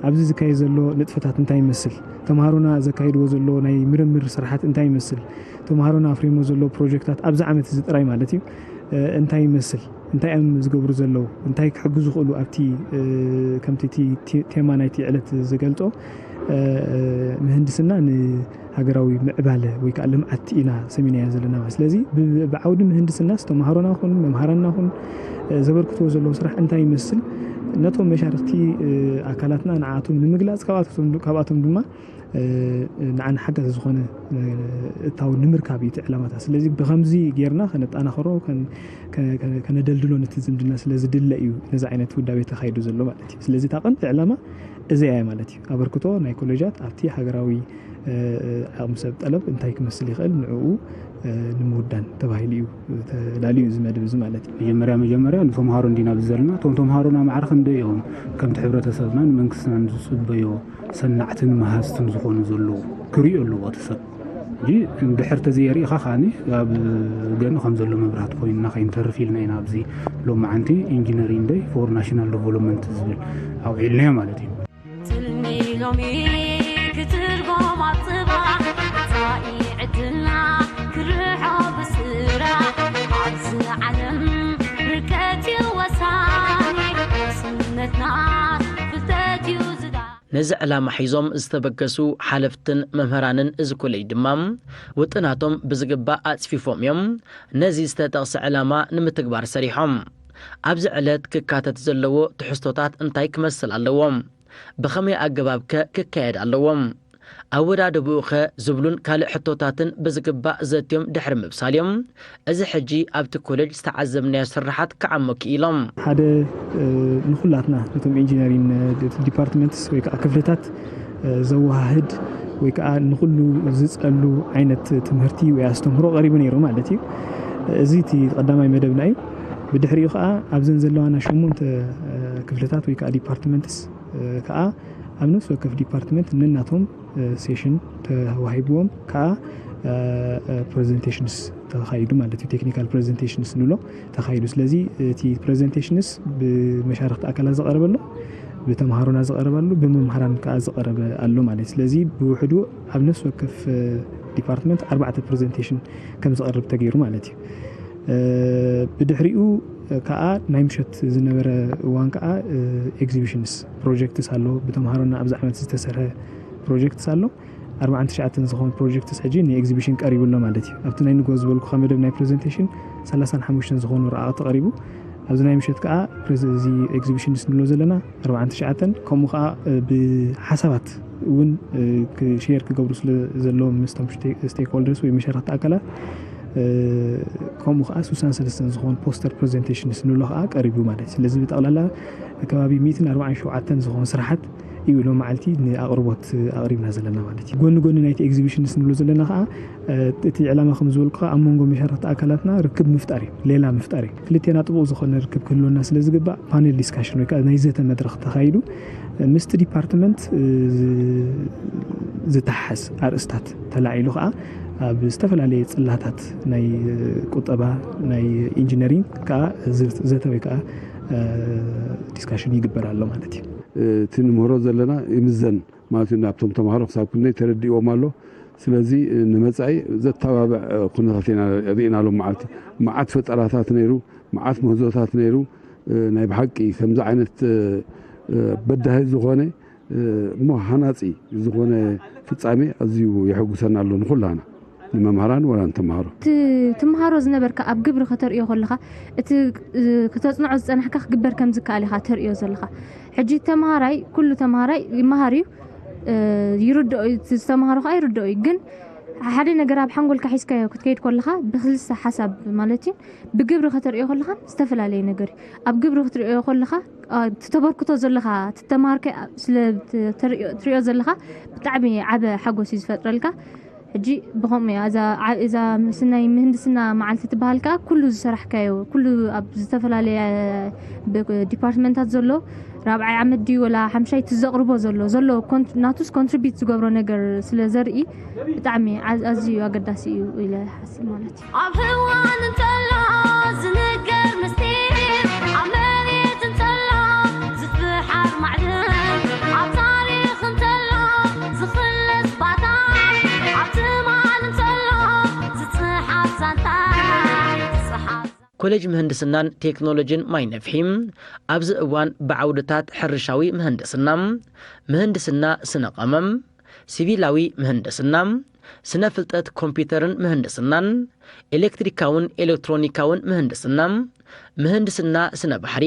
ኣብዚ ዝካየድ ዘሎ ንጥፈታት እንታይ ይመስል፣ ተምሃሮና ዘካይድዎ ዘሎ ናይ ምርምር ስራሓት እንታይ ይመስል፣ ተምሃሮና ኣፍሪሞ ዘሎ ፕሮጀክታት ኣብዚ ዓመት እዚ ጥራይ ማለት እዩ፣ እ፣ እንታይ ይመስል፣ እንታይ እዮም ዝገብሩ ዘለዉ፣ እንታይ ክሕግዙ ይኽእሉ ኣብቲ፣ እ፣ ከምቲ እቲ ቴ- ቴማ ናይቲ ዕለት ዝገልጾ፣ እ፣ ምህንድስና ንሃገራዊ ምዕባለ ወይ ከዓ ልምዓት ኢና ሰሚናዮ ዘለና። ስለዚ ብ- ብዓውዲ ምህንድስናስ ተምሃሮና ኹን መምሃራንና ኹን፣ እ፣ ዘበርክትዎ ዘለዉ ስራሕ እንታይ ይመስል፣ ነቶም መሻርኽቲ፣ እ፣ ኣካላትና ንዓኣቶም ንምግላጽ ካብኣቶም ካብኣቶም ድማ፣ እ፣ ንዓና ሓጋዚ ዝኾነ፣ እ፣ እታው ንምርካብ እዩ እቲ ዕላማታት። ስለዚ ብኸምዚ ጌርና ከነጠናኽሮ ከን- ከ- ከ- ከነደልድሎ ነቲ ዝምድና ስለ ዝድለ እዩ ነዚ ዓይነት ውዳቤ ተኻይዱ ዘሎ ማለት እዩ። ስለዚ እታ ቀንዲ ዕላማ እዚኣ እያ ማለት እዩ። ኣበርክቶ ናይ ኮሌጃት ኣብቲ ሃገራዊ፣ እ፣ ዓቕሚ ሰብ ጠለብ እንታይ ክመስል ይኽእል ንዕኡ፣ እ፣ ንምውዳን ተባሂሉ እዩ ተዳልዩ እዚ መደብ እዚ ማለት እዩ። መጀመርያ መጀመርያ ንተምሃሮ እንዲና ኣብዚ ዘለና። እቶም ተምሃሮና ማዕረ ክንደይ እዮም ከምቲ ሕብረተሰብናን መንግስትናን ዝፅበዮ ሰናዕትን መሃዝትን ዝኾኑ ዘለዉ ክርእዮ ኣለዎ እቲ ሰብ። እንጂ እንድሕር ተዘየሪእኻ ከዓኒ ኣብ ገንኡ ከም ዘሎ መብራህቲ ኮይንና ከይንተርፍ ኢልና ኢና ኣብዚ ሎማዓንቲ ኢንጂነሪንግ ደይ ፎር ናሽናል ዲቨሎፕመንት ዝብል ኣውዒልናዮ ማለት እዩ። ትልሚ ሎሚ ክትርጎም ኣብ ጽባሕ መጻኢ ዕድልና ክርሖ ብስራሕ ኣብዚ ዓለም ርቀት እዩ ወሳኒ ስነትና ፍልጠት እዩ ዝዳ ነዚ ዕላማ ሒዞም ዝተበገሱ ሓለፍትን መምህራንን እዚ ኮሌጅ ድማ ውጥናቶም ብዝግባእ ኣጽፊፎም እዮም። ነዚ ዝተጠቕሰ ዕላማ ንምትግባር ሰሪሖም። ኣብዚ ዕለት ክካተት ዘለዎ ትሕዝቶታት እንታይ ክመስል ኣለዎ? ብኸመይ ኣገባብ ከ ክካየድ ኣለዎ? ኣወዳድብኡ ከ ዝብሉን ካልእ ሕቶታትን ብዝግባእ ዘትዮም ድሕሪ ምብሳል እዮም። እዚ ሕጂ ኣብቲ ኮሌጅ ዝተዓዘብናዮ ስርሓት ክዓሞ ክኢሎም። ሓደ፣ እ፣ ንኹላትና ነቶም ኢንጂነሪንግ ዲፓርትመንትስ ወይ ከዓ ክፍልታት፣ እ፣ ዘወሃህድ ወይ ከዓ ንኹሉ ዝጸሉ ዓይነት ትምህርቲ ወይ ኣስተምህሮ ቀሪቡ ነይሩ ማለት እዩ። እዚ እቲ ቀዳማይ መደብና እዩ። ብድሕሪኡ ከዓ ኣብዘን ዘለዋና ሸሞንተ፣ እ፣ ክፍልታት ወይ ከዓ ዲፓርትመንትስ፣ እ፣ ከዓ ኣብ ነፍሲ ወከፍ ዲፓርትመንት ነናቶም፣ እ፣ ሴሽን ተዋሂብዎም ከዓ፣ እ፣ እ፣ ፕሬዘንቴሽንስ ተኻይዱ ማለት እዩ። ቴክኒካል ፕሬዘንቴሽንስ ንብሎ ተኻይዱ። ስለዚ እቲ ፕሬዘንቴሽንስ ብመሻርክቲ ኣካላት ዝቐረበ ኣሎ፣ ብተምሃሮና ዝቐረበ ኣሎ፣ ብመምሃራን ከዓ ዝቐረበ ኣሎ ማለት እዩ። ስለዚ ብውሕዱ ኣብ ነፍሲ ወከፍ፣ እ፣ ዲፓርትመንት ኣርባዕተ ፕሬዘንቴሽን ከም ዝቐርብ ተገይሩ ማለት እዩ። እ፣ ብድሕሪኡ ከዓ ናይ ምሸት ዝነበረ እዋን ከዓ፣ እ፣ ኤግዚቢሽንስ ፕሮጀክትስ ኣሎ። ብተምሃሮና ኣብዚ ዓመት ዝተሰርሐ ፕሮጀክትስ ኣሎ። ኣርባዓን ትሽዓተን ዝኾኑ ፕሮጀክትስ ሕጂ ንኤግዚቢሽን ቀሪቡ ኣሎ ማለት እዩ። ኣብቲ ናይ ንግሆ ዝበልኩኻ መደብ ናይ ፕሬዘንቴሽን ሰላሳን ሓሙሽተን ዝኾኑ ረቓቕቲ ቀሪቡ። ኣብዚ ናይ ምሸት ከዓ ፕሬዘ- እዚ ኤግዚቢሽንስ ንብሎ ዘለና ኣርባዓን ትሽዓተን ከምኡ ከዓ፣ እ፣ ብሓሳባት እውን፣ እ፣ ክ- ሼር ክገብሩ ስለ ዘለዎም ምስቶም ስቴ- ስቴክሆልደርስ ወይ መሻርክቲ ኣካላት፣ እ፣ ከምኡ ከዓ ስሳን ሰለስተን ዝኾኑ ፖስተር ፕሬዘንቴሽንስ ንብሎ ከዓ ቀሪቡ ማለት እዩ። ስለዚ ብጠቕላላ ከባቢ ሚእትን ኣርባዓን ሸውዓተን ዝኾኑ ስራሓት እዩ ሎም መዓልቲ ንኣቕርቦት ኣቕሪብና ዘለና ማለት እዩ። ጎኒ ጎኒ ናይቲ ኤግዚቢሽንስ ንብሎ ዘለና ከዓ፣ እ፣ እቲ ዕላማ ከም ዝበልኩ ከዓ ኣብ መንጎ መሻርክቲ ኣካላትና ርክብ ምፍጣር እዩ፣ ሌላ ምፍጣር እዩ። ክልቴና ጥቡቕ ዝኾነ ርክብ ክህልወና ስለ ዝግባእ ፓነል ዲስካሽን ወይ ከዓ ናይ ዘተ መድረኽ ተኻይዱ፣ እ፣ ምስቲ ዲፓርትመንት፣ እ፣ ዝ- ዝተሓሓዝ ኣርእስታት ተላዒሉ ከዓ ኣብ ዝተፈላለየ ጽላታት ናይ፣ እ፣ ቁጠባ፣ ናይ ኢንጂነሪንግ ከዓ ዝ- ዘተ ወይ ከዓ፣ እ፣ ዲስካሽን ይግበር ኣሎ ማለት እዩ። እቲ ንምህሮ ዘለና ይምዘን ማለት እዩ። ናብቶም ተምሃሮ ክሳብ ክንደይ ተረዲእዎም ኣሎ። ስለዚ ንመጻኢ ዘተባብዕ ኩነታት ኢና ርኢና ሎም መዓልቲ። መዓት ፈጠራታት ነይሩ፣ መዓት ምህዞታት ነይሩ። ናይ ብሓቂ ከምዚ ዓይነት በዳሂ ዝኾነ እሞ ሃናጺ ዝኾነ ፍጻሜ ኣዝዩ የሐጉሰና ኣሎ ንኹላና፣ ንመምሃራን ወላ ንተምሃሮ። እቲ ትምሃሮ ዝነበርካ ኣብ ግብሪ ከተርእዮ ከለኻ፣ እቲ፣ እ፣ ከተጽንዖ ዝጸናሕካ ክግበር ከም ዝከኣል ኢኻ ተርእዮ ዘለኻ። ሕጂ ተምሃራይ፣ ኩሉ ተምሃራይ ይመሃር እዩ፣ እ፣ ይርድኦ እዩ፣ እቲ ዝተምሃሮ ከኣ ይርድኦ እዩ። ግን ሓደ ነገር ኣብ ሓንጎልካ ሒዝካዮ ክትከይድ ከለኻ፣ ብክልሰ ሓሳብ ማለት እዩ፣ ብግብሪ ከተርእዮ ከለኻን ዝተፈላለየ ነገር እዩ። ኣብ ግብሪ ክትርእዮ ከለኻ፣ እ፣ እቲ ተበርክቶ ዘለኻ፣ እቲ ተምሃርካዮ ስለ እትርእዮ፣ እትርእዮ ዘለኻ ብጣዕሚ ዓቢ ሓጎስ እዩ ዝፈጥረልካ። ሕጂ ብኸምኡ እያ እዛ ዓ- እዛ ምስናይ ምህንድስና መዓልቲ ትበሃል ከዓ ኩሉ ዝሰራሕካዮ ኩሉ ኣብ ዝተፈላለየ ብ- ዲፓርትመንታት ዘሎ ራብዓይ ዓመት ድዩ ወላ ሓምሻይ እቲ ዘቕርቦ ዘሎ ዘሎ ኮን- ናቱስ ኮንትሪቢዩት ዝገብሮ ነገር ስለ ዘርኢ ብጣዕሚ ዓ- ኣዝዩ ኣገዳሲ እዩ ኢለ ሓስብ ማለት እዩ። ኣብ ህዋን እንተሎ ዝንገር ምስጢር፣ ኣብ መሬት እንተሎ ዝፍሓር ማዕድን፣ ኣብ ታሪኽ እንተሎ ዝኽለስ ባታ፣ ኣብ ትማል እንተሎ ዝጽሓፍ ዛንታ፣ ዝጽሓፍ ኮሌጅ ምህንድስናን ቴክኖሎጂን ማይነፍሒ ኣብዚ እዋን ብዓውድታት ሕርሻዊ ምህንድስና፣ ምህንድስና ስነ ቀመም፣ ሲቪላዊ ምህንድስና፣ ስነ ፍልጠት ኮምፒውተርን ምህንድስናን፣ ኤሌክትሪካውን ኤሌክትሮኒካውን ምህንድስና፣ ምህንድስና ስነ ባሕሪ፣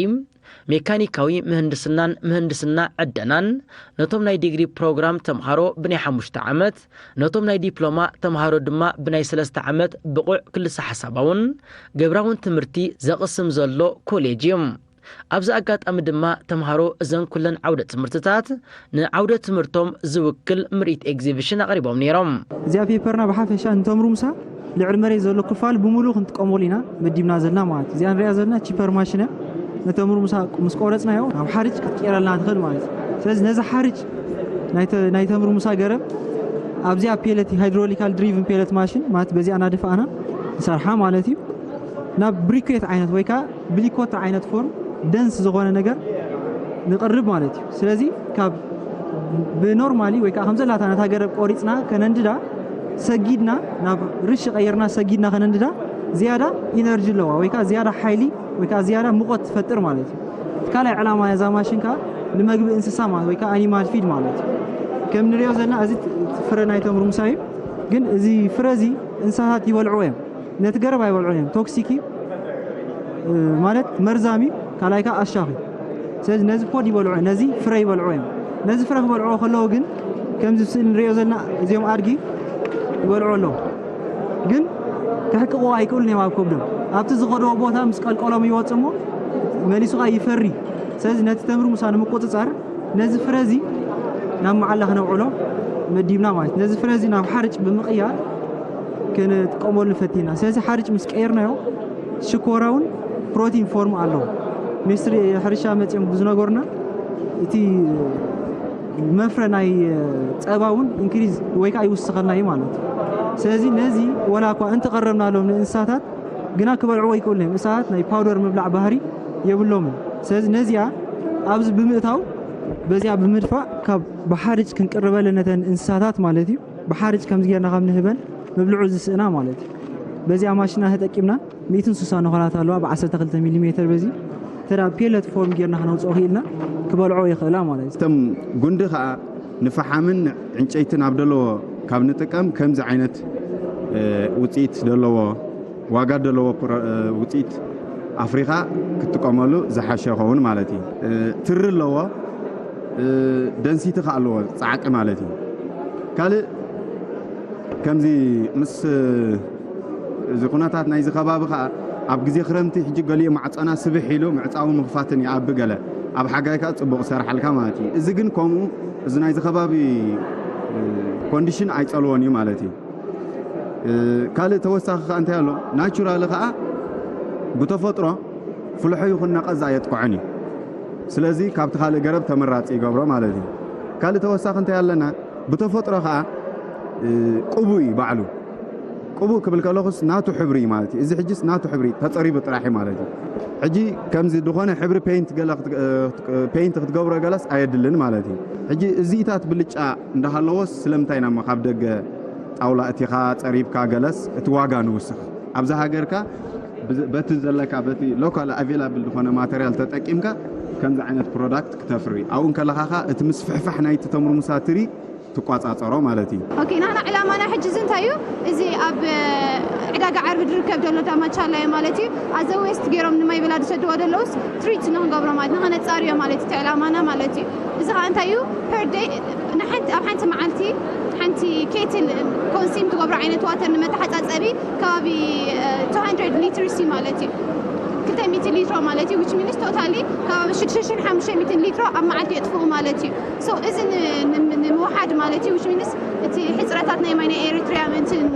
ሜካኒካዊ ምህንድስናን ምህንድስና ዕደናን ነቶም ናይ ዲግሪ ፕሮግራም ተምሃሮ ብናይ ሓሙሽተ ዓመት፣ ነቶም ናይ ዲፕሎማ ተምሃሮ ድማ ብናይ ሰለስተ ዓመት ብቑዕ ክልሰ ሓሳባውን ግብራውን ትምህርቲ ዘቕስም ዘሎ ኮሌጅ እዩ። ኣብዚ ኣጋጣሚ ድማ ተምሃሮ እዘን ኩለን ዓውደ ትምህርትታት ንዓውደ ትምህርቶም ዝውክል ምርኢት ኤግዚቢሽን ኣቕሪቦም ነይሮም። እዚኣ ፔፐርና ብሓፈሻ ንተምሩምሳ ልዕሊ መሬት ዘሎ ክፋል ብምሉእ ክንጥቀመሉ ኢና መዲብና ዘለና ማለት እዩ። እዚኣ ንሪኣ ዘለና ቺፐር ማሽን እያ። ነተምሩምሳ ምስ ቆረፅናዮ ናብ ሓርጭ ክትቀየረልና ትኽእል ማለት እዩ። ስለዚ ነዚ ሓርጭ ናይ ተ- ናይ ተምሩምሳ ገረብ ኣብዚኣ ፔለት ሃይድሮሊካል ድሪቭን ፔለት ማሽን ማለት በዚኣ እናደፋእና ንሰርሓ ማለት እዩ። ናብ ብሪኩዌት ዓይነት ወይ ከዓ ብሊኮት ዓይነት ፎርም ደንስ ዝኾነ ነገር ንቕርብ ማለት እዩ። ስለዚ ካብ ብኖርማሊ ወይ ከዓ ከም ዘላታ ነታ ገረብ ቆሪፅና ከነንድዳ ሰጊድና ናብ ርሽ ቀይርና ሰጊድና ከነንድዳ ዝያዳ ኢነርጂ ኣለዋ ወይ ከዓ ዝያዳ ሓይሊ ወይ ከዓ ዝያዳ ሙቐት ትፈጥር ማለት እዩ። እቲ ካልኣይ ዕላማ እዛ ማሽን ከዓ ንመግቢ እንስሳ ማለት ወይ ከዓ ኣኒማል ፊድ ማለት እዩ። ከም ንሪኦ ዘለና እዚ ፍረ ናይ ተምሩምሳ እዩ። ግን እዚ ፍረ እዚ እንስሳታት ይበልዕዎ እዮም። ነቲ ገረብ ኣይበልዑን እዮም። ቶክሲክ እዩ ማለት መርዛም እዩ። ካልኣይ ከዓ ኣሻኺ። ስለዚ ነዚ ፖድ ይበልዑ፣ ነዚ ፍረ ይበልዑ እዮም። ነዚ ፍረ ክበልዑ ከለዉ ግን ከምዚ ስእሊ ንሪኦ ዘለና እዚኦም ኣድጊ ይበልዑ ኣለዉ። ግን ክሕቅቕዎ ኣይክእሉን እዮም ኣብ ከብዶም። ኣብቲ ዝኸድዎ ቦታ ምስ ቀልቀሎም ይወፅ እሞ መሊሱ ከዓ ይፈሪ። ስለዚ ነቲ ተምሪ ሙሳ ንምቁፅፃር ነዚ ፍረ እዚ ናብ መዓላ ክነውዕሎ መዲብና ማለት ነዚ ፍረ እዚ ናብ ሓርጭ ብምቕያር ክንጥቀመሉ ፈቲና። ስለዚ ሓርጭ ምስ ቀየርናዮ ሽኮራውን ፕሮቲን ፎርም ኣለዎ። ሚኒስትሪ ሕርሻ መፂኦም ብዝነገሩና እቲ መፍረ ናይ ፀባ እውን ኢንክሪዝ ወይ ከዓ ይውስኸልና እዩ ማለት እዩ። ስለዚ ነዚ ወላ እኳ እንተቐረብናሎም ንእንስሳታት ግና ክበልዕዎ ይክእሉ እዮም። እንስሳታት ናይ ፓውደር ምብላዕ ባህሪ የብሎምን። ስለዚ ነዚኣ ኣብዚ ብምእታው በዚኣ ብምድፋእ ካብ ብሓርጭ ክንቅርበለን ነተን እንስሳታት ማለት እዩ። ብሓርጭ ከምዚ ጌርና ካብ ንህበን ምብልዑ ዝስእና ማለት እዩ። በዚኣ ማሽና ተጠቂምና ሚእትን ስሳን ነኾላት ኣለዋ ብ12 ሚሊ ሜትር በዚ ተዳ ፔለት ፎርም ጌርና ክነውፅኦ ክኢልና ክበልዖ ይኽእላ ማለት እዩ። እቶም ጉንዲ ከዓ ንፈሓምን ዕንጨይትን ኣብ ደለዎ ካብ ንጥቀም ከምዚ ዓይነት ውፅኢት ደለዎ ዋጋ ደለዎ ውፅኢት ኣፍሪኻ ክትጥቀመሉ ዝሓሸ ይኸውን ማለት እዩ። ትሪ ኣለዎ፣ ደንሲቲ ከ ኣለዎ ፃዕቂ ማለት እዩ። ካልእ ከምዚ ምስ እዚ ኩነታት ናይዚ ከባቢ ከዓ ኣብ ግዜ ክረምቲ ሕጂ ገሊኡ ማዕፀና ስብሕ ኢሉ ምዕፃዊ ምኽፋትን ይኣቢ ገለ ኣብ ሓጋይ ከዓ ፅቡቕ ሰርሓልካ ማለት እዩ። እዚ ግን ከምኡ እዚ ናይዚ ከባቢ ኮንዲሽን ኣይፀልዎን እዩ ማለት እዩ። ካልእ ተወሳኺ ከዓ እንታይ ኣሎ ናቹራሊ ከዓ ብተፈጥሮ ፍልሖ ይኹን ነቐዝ ኣየጥቅዖን እዩ። ስለዚ ካብቲ ካልእ ገረብ ተመራፂ ይገብሮ ማለት እዩ። ካልእ ተወሳኺ እንታይ ኣለና ብተፈጥሮ ከዓ ቅቡ እዩ ባዕሉ። ቅቡ ክብል ከለኹስ ናቱ ሕብሪ እዩ ማለት እዩ። እዚ ሕጅስ ናቱ ሕብሪ ተፀሪቡ ጥራሕ እዩ ማለት እዩ። ሕጂ ከምዚ ዝኾነ ሕብሪ ፔይንት ገለ ፔይንት ክትገብሮ ገለስ ኣየድልን ማለት እዩ። ሕጂ እዚኢታት ብልጫ እንዳሃለዎስ ስለምንታይ ኢና ካብ ደገ ጣውላ እቲኻ ፀሪብካ ገለስ እቲ ዋጋ ንውስኽ ኣብዛ ሃገርካ በቲ ዘለካ በቲ ሎካል ኣቬላብል ዝኾነ ማተርያል ተጠቂምካ ከምዚ ዓይነት ፕሮዳክት ክተፍሪ ኣብኡ እንከለኻ እቲ ምስፍሕፋሕ ናይቲ ተምርሙሳ ትሪ ትቋፃፀሮ ማለት እዩ። ኦኬ ናና ዕላማና ሕጂ እዚ እንታይ እዩ? እዚ ኣብ ዕዳጋ ዓርቢ ዝርከብ ዘሎ ዳማቻላ እዩ ማለት እዩ። ኣዘ ዌስት ገይሮም ንማይ በላ ዝሰድዎ ዘለውስ ትሪት ንክንገብሮ ማለት ንኸነፃርዮ ማለት እቲ ዕላማና ማለት እዩ። እዚ ከዓ እንታይ እዩ? ፐር ደይ ንሓንቲ ኣብ ሓንቲ መዓልቲ ሓንቲ ኬትል ኮንሲም ትገብሮ ዓይነት ዋተር ንመተሓፃፀቢ ከባቢ 200 ሊትርስ እዩ ማለት እዩ። ክልተ ሚእቲ ሊትሮ ማለት እዩ። Which means totally ከባቢ ሽዱሽተ ሽሕን ሓሙሽተ ሚእትን ሊትሮ ኣብ መዓልቲ የጥፍኡ ማለት እዩ። So እዚ ን- ን- ንምውሓድ ማለት እዩ። Which means እቲ ሕፅረታት ናይ ማይ ናይ ኤሪትሪያ ምእንትን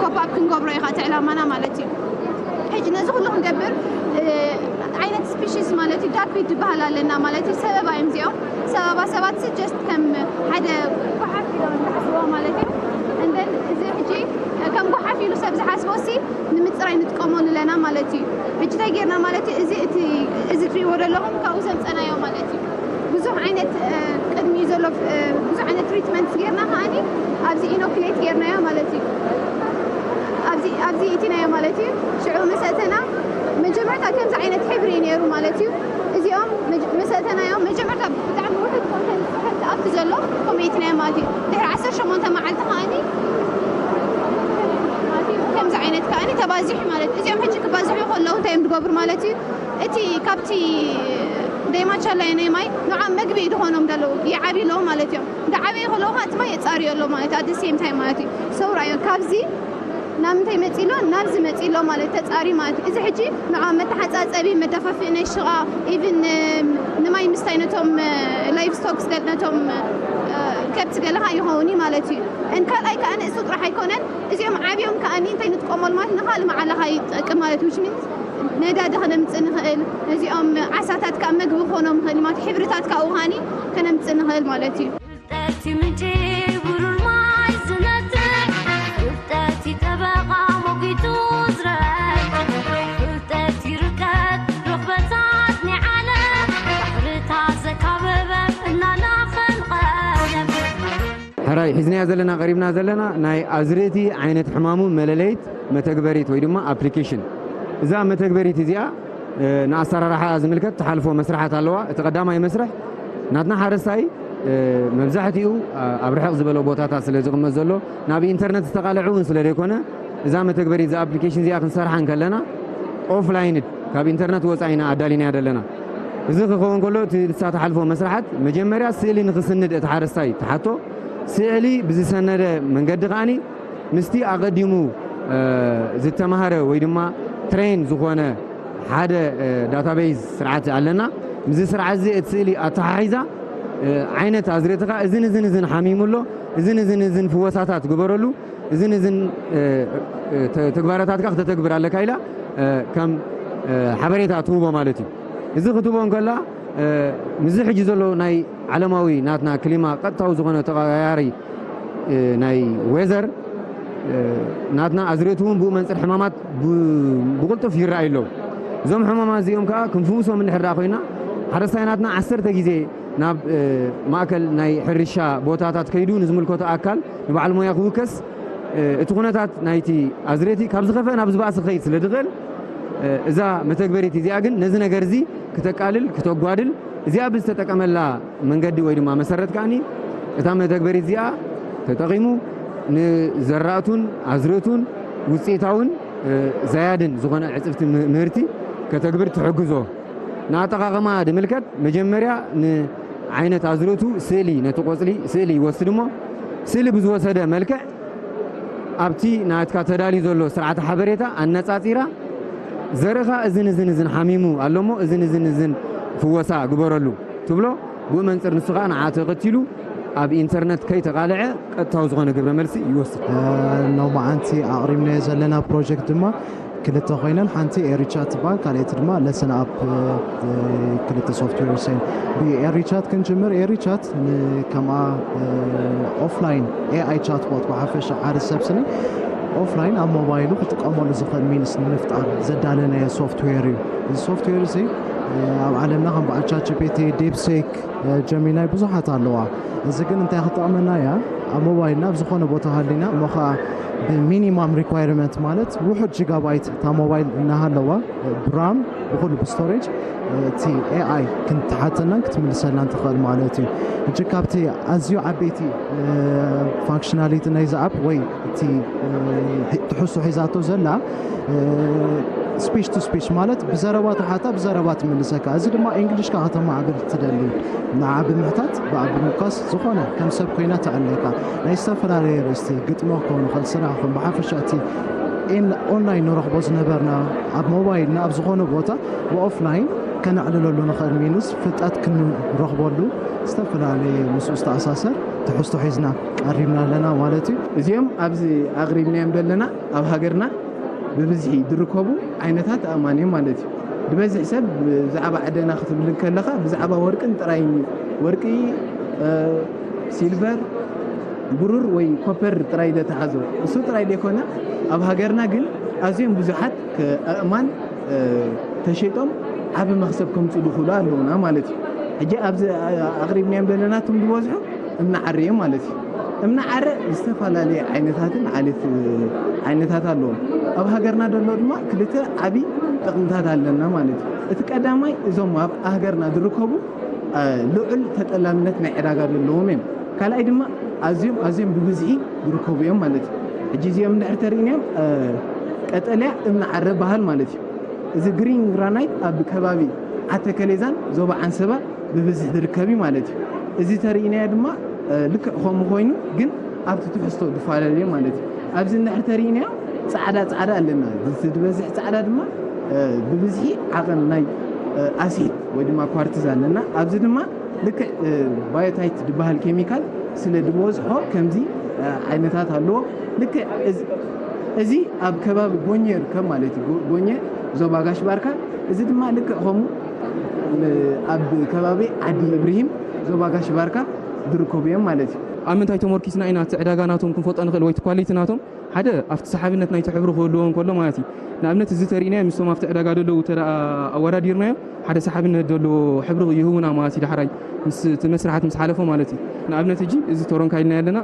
ኮፕ ኣፕ ክንገብሮ እዩ እቲ ዕላማና ማለት እዩ። ሕጂ ነዚ ኩሉ ክንገብር እ፣ ዓይነት ስፒሽስ ማለት እዩ ዳክዊድ ዝበሃል ኣለና ማለት እዩ። ሰበባ እዮም እዚኦም። ሰበባ ሰባት ስ just ከም ሓደ ጓሓፍ ኢሎም ዝሓስብዎ ማለት እዩ። And then እዚ ሕጂ ከም ጓሓፍ ኢሉ ሰብ ዝሓስቦ ሲ ንምፅራይ ንጥቀመሉ ኣለና ማለት እዩ። ሕጂ እንታይ ጌርና ማለት እዩ? እዚ እቲ እዚ ትሪእዎ ዘለኹም ካብኡ ዘምፀናዮ ማለት እዩ። ብዙሕ ዓይነት እ፣ ቅድሚ ዘሎ እ፣ ብዙሕ ዓይነት ትሪትመንት ጌርና ከዓኒ ኣብዚ ኢኖክሌት ጌርናዮ ማለት እዩ። ኣብዚ ኣብዚ ኢቲናዮ ማለት እዩ። ሽዑ ምስ ኣተና መጀመርታ ከምዚ ዓይነት ሕብሪ እዩ ነይሩ ማለት እዩ። እዚኦም መጀ- ምስ ኣተናዮም መጀመርታ ብጣዕሚ ውሑድ ኮንተንት ከምቲ ኣብቲ ዘሎ ከምኡ ኢቲናዮ ማለት እዩ። ድሕሪ ዓሰርተ ሸሞንተ መዓልቲ ከዓኒ ከምዚ ዓይነት ከዓኒ ተባዚሑ ማለት እዩ። እዚኦም ሕጂ ክባዝሑ ከለዉ እንታይ እዮም ዝገብሩ ማለት እዩ? እቲ ካብቲ ደይማቻላይ ናይ ማይ ንዓ መግቢ ድኾኖም ደለዉ ይዓብዩ ኣለዉ ማለት እዮም። እንዳ ዓበዩ ከለዉ ከዓ እቲ ማይ የፃርዩ ኣለዉ ማለት እዩ። ኣደ ሴም ታይም ማለት እዩ። ሰውራ እዮም ካብዚ ናብ ምንታይ መፂ ኣሎ ናብዚ መፂ ኣሎ ማለት ተፃሪ ማለት እዩ። እዚ ሕጂ ንዓ መተሓፃፀቢ መደፋፍኢ ናይ ሽቓ ኢቭን ንማይ ምስታይ ነቶም ላይቭ ስቶክስ ነቶም ከብቲ ገለ ከዓ ይኸውን እዩ ማለት እዩ። እን ካልኣይ ከዓ ንእሱ ጥራሕ ኣይኮነን እዚኦም ዓብዮም ከዓ እንታይ ንጥቀመሉ ማለት ንካልእ መዓላ ከዓ ይጠቅም ማለት እዩ። Which means ነዳዲ ከነምፅእ ንኽእል እዚኦም ዓሳታት ከዓ መግቢ ክኾኖም ይኽእል ማለት ሕብርታት ከዓ ውሃኒ ከነምፅእ ንኽእል ማለት እዩ። ጠቲ ምንጪ ብሩር ማይ ዝነጥር ፍልጠት ጠበቓ ሞጊቱ ዝረድ ፍልጠት ይርከት ርኽበታት ናይ ዓለም ባሕርታት ዘካበበ እናናኸን ቀደም ሕራይ ሒዝናያ ዘለና ቀሪብና ዘለና ናይ ኣዝርእቲ ዓይነት ሕማሙ መለለይት መተግበሪት ወይ ድማ ኣፕሊኬሽን። እዛ መተግበሪት እዚኣ ንኣሰራርሓ ዝምልከት ትሓልፎ መስርሓት ኣለዋ። እቲ ቀዳማይ መስርሕ ናትና ሓረስታይ መብዛሕትኡ ኣብ ርሕቕ ዝበለ ቦታታት ስለ ዝቕመጥ ዘሎ ናብ ኢንተርነት ዝተቓልዐ እውን ስለ ዘይኮነ እዛ መተግበሪት እዛ ኣፕሊኬሽን እዚኣ ክንሰርሓ እንከለና ኦፍላይን ካብ ኢንተርነት ወፃኢና ኣዳሊናያ ዘለና። እዚ ክኸውን ከሎ እቲ ንሳ ትሓልፎ መስርሓት መጀመርያ ስእሊ ንክስንድ እቲ ሓረስታይ ትሓቶ። ስእሊ ብዝሰነደ መንገዲ ከዓኒ ምስቲ ኣቐዲሙ ዝተማሃረ ወይ ድማ ትሬን ዝኾነ ሓደ ዳታቤዝ ስርዓት ኣለና። ምስዚ ስርዓት እዚ እቲ ስእሊ ኣተሓሒዛ ዓይነት ኣዝርእትኻ እዝን እዝን እዝን ሓሚሙ ኣሎ፣ እዝን እዝን እዝን ፍወሳታት ግበረሉ፣ እዝን እዝን ተግባራታትካ ክተተግብር ኣለካ ኢላ ከም ሓበሬታ ትህቦ ማለት እዩ። እዚ ክትቦ እንከላ ምስዚ ሕጂ ዘሎ ናይ ዓለማዊ ናትና ክሊማ ቀጥታዊ ዝኾነ ተቐያያሪ ናይ ዌዘር ናትና ኣዝርእቲ እውን ብኡ መንፅር ሕማማት ብቕልጡፍ ይረኣዩ ኣለዉ። እዞም ሕማማት እዚኦም ከዓ ክንፍውሶም እንድሕር ደኣ ኮይና ሓረስታይ ናትና ዓሰርተ ግዜ ናብ ማእከል ናይ ሕርሻ ቦታታት ከይዱ ንዝምልከቶ ኣካል ንበዓል ሞያ ክውከስ እቲ ኩነታት ናይቲ ኣዝርእቲ ካብ ዝኸፍአ ናብ ዝበኣሰ ክኸይድ ስለ ዝኽእል እዛ መተግበሪት እዚኣ ግን ነዚ ነገር እዚ ክተቃልል ክተጓድል እዚኣ ብዝተጠቀመላ መንገዲ ወይ ድማ መሰረት ከዓኒ እታ መተግበሪት እዚኣ ተጠቒሙ ንዘራእቱን ኣዝርእቱን ውፅኢታውን ዘያድን ዝኾነ ዕፅፍቲ ምህርቲ ከተግብር ትሕግዞ። ንኣጠቓቕማ ድምልከት መጀመርያ ንዓይነት ኣዝርእቱ ስእሊ ነቲ ቆፅሊ ስእሊ ይወስድ እሞ ስእሊ ብዝወሰደ መልክዕ ኣብቲ ናትካ ተዳልዩ ዘሎ ስርዓተ ሓበሬታ ኣነፃፂራ ዘርእኻ እዝን እዝን እዝን ሓሚሙ ኣሎ እሞ እዝን እዝን እዝን ፍወሳ ግበረሉ ትብሎ። ብኡ መንፅር ንሱ ከዓ ንዓ ተኸቲሉ ኣብ ኢንተርነት ከይተቓልዐ ቀጥታዊ ዝኾነ ግብረ መልሲ ይወስድ። ሎማዓንቲ ኣቕሪብናዮ ዘለና ፕሮጀክት ድማ ክልተ ኮይነን ሓንቲ ኤሪቻት ትበሃል ካልኣይቲ ድማ ለሰን ኣፕ ክልተ ሶፍትዌር ሰን ብኤሪቻት ክንጅምር ኤሪቻት ከምኣ ኦፍላይን ኤኣይ ቻትቦት ብሓፈሻ ሓደ ሰብ ስኒ ኦፍላይን ኣብ ሞባይሉ ክጥቀመሉ ዝኽእል ሚንስ ንምፍጣር ዘዳለናዮ ሶፍትዌር እዩ። እዚ ሶፍትዌር እዚ ኣብ ዓለምና ከም በዓል ቻትጂፒቲ፣ ዲፕሲክ፣ ጀሚናይ ብዙሓት ኣለዋ። እዚ ግን እንታይ ክጠቕመና እያ? ኣብ ሞባይልና ኣብ ዝኾነ ቦታ ሃሊና እሞ ከዓ ብሚኒማም ሪኳይርመንት ማለት ውሑድ ጂጋባይት እታ ሞባይል እናሃለዋ ብራም ብኩሉ ብስቶሬጅ እቲ ኤኣይ ክንተሓተናን ክትምልሰልናን ትኽእል ማለት እዩ። እጂ ካብቲ ኣዝዩ ዓበይቲ ፋንክሽናሊቲ ናይዚ ኣፕ ወይ እቲ ትሕሱ ሒዛቶ ዘላ ስፒች ቱ ስፒች ማለት ብዘረባ ትሓታ ብዘረባ ትምልሰካ። እዚ ድማ እንግሊሽካ ከተማዕብል ትደሊ ንዓ ብምሕታት ብኣ ብምኳስ ዝኾነ ከም ሰብ ኮይና ተዕለካ ናይ ዝተፈላለየ ርእስቲ ግጥሚ ክኸውን ይኽእል ስራሕ ይኹን ብሓፈሻ እቲ ኦንላይን ንረኽቦ ዝነበርና ኣብ ሞባይልና ኣብ ዝኾነ ቦታ ብኦፍላይን ከነዕልለሉ ንኽእል ሚንስ ፍልጠት ክንረኽበሉ ዝተፈላለየ ምስኡ ዝተኣሳሰር ትሕዝቶ ሒዝና ቀሪብና ኣለና ማለት እዩ። እዚኦም ኣብዚ ኣቕሪብናዮም ዘለና ኣብ ሃገርና ብብዝሒ ዝርከቡ ዓይነታት ኣእማን እዮም ማለት እዩ። ዝበዝሕ ሰብ ብዛዕባ ዓደና ክትብል ከለኻ ብዛዕባ ወርቅን ጥራይን እዩ። ወርቂ፣ ሲልቨር፣ ብሩር ወይ ኮፐር ጥራይ ዘተሓዞ እሱ ጥራይ ዘይኮነ ኣብ ሃገርና ግን ኣዝዮም ብዙሓት ኣእማን ተሸይጦም ዓቢ መኽሰብ ከምፅኡ ዝኽእሉ ኣለውና ማለት እዩ። ሕጂ ኣብዚ ኣቕሪብናዮም ዘለና እቶም ዝበዝሑ እምኒ ዓረ እዮም ማለት እዩ። እምኒ ዓረ ዝተፈላለየ ዓይነታትን ዓሌት ዓይነታት ኣለዎም። ኣብ ሃገርና ዘሎ ድማ ክልተ ዓቢ ጥቕምታት ኣለና ማለት እዩ። እቲ ቀዳማይ እዞም ኣብ ሃገርና ዝርከቡ ልዑል ተጠላብነት ናይ ዕዳጋ ዘለዎም እዮም። ካልኣይ ድማ ኣዝዮም ኣዝዮም ብብዝሒ ዝርከቡ እዮም ማለት እዩ። ሕጂ እዚኦም እንድሕር ተርእናዮም ቀጠልያ እምኒ ዓረ በሃል ማለት እዩ። እዚ ግሪን ግራናይት ኣብ ከባቢ ዓተከሌዛን ዞባ ዓንሰባ ብብዝሒ ዝርከብ እዩ ማለት እዩ። እዚ ተርእናዮ ድማ ልክዕ ከምኡ ኮይኑ ግን ኣብቲ ትሕዝቶ ዝፈላለዩ ማለት እዩ። ኣብዚ እንድሕር ተርእናዮ ፃዕዳ ፃዕዳ ኣለና። ዝበዝሕ ፃዕዳ ድማ ብብዝሒ ዓቐን ናይ ኣሲድ ወይ ድማ ኳርትዝ ኣለና። ኣብዚ ድማ ልክዕ ባዮታይት ዝበሃል ኬሚካል ስለ ዝበዝሖ ከምዚ ዓይነታት ኣለዎ። ልክዕ እዚ ኣብ ከባቢ ጎኘ ይርከብ ማለት እዩ። ጎኘ ዞባ ጋሽ ባርካ። እዚ ድማ ልክዕ ከምኡ ኣብ ከባቢ ዓዲ እብርሂም ዞባ ጋሽ ባርካ ዝርከቡ እዮም ማለት እዩ። ኣብ ምንታይ ተመርኪስና ኢና እቲ ዕዳጋ ናቶም ክንፈልጦ ንኽእል ወይ እቲ ኳሊቲ ናቶም? ሓደ ኣብቲ ሰሓብነት ናይቲ ሕብሪ ክህልዎ እንከሎ ማለት እዩ። ንኣብነት እዚ ተርእናዮ ምስቶም ኣብቲ ዕዳጋ ዘለዉ ተደኣ ኣወዳዲርናዮ ሓደ ሰሓብነት ዘለዎ ሕብሪ ይህቡና ማለት እዩ። ዳሕራይ ምስ እቲ መስራሓት ምስ ሓለፎ ማለት እዩ። ንኣብነት ሕጂ እዚ ቶሮንካ ኢልና ኣለና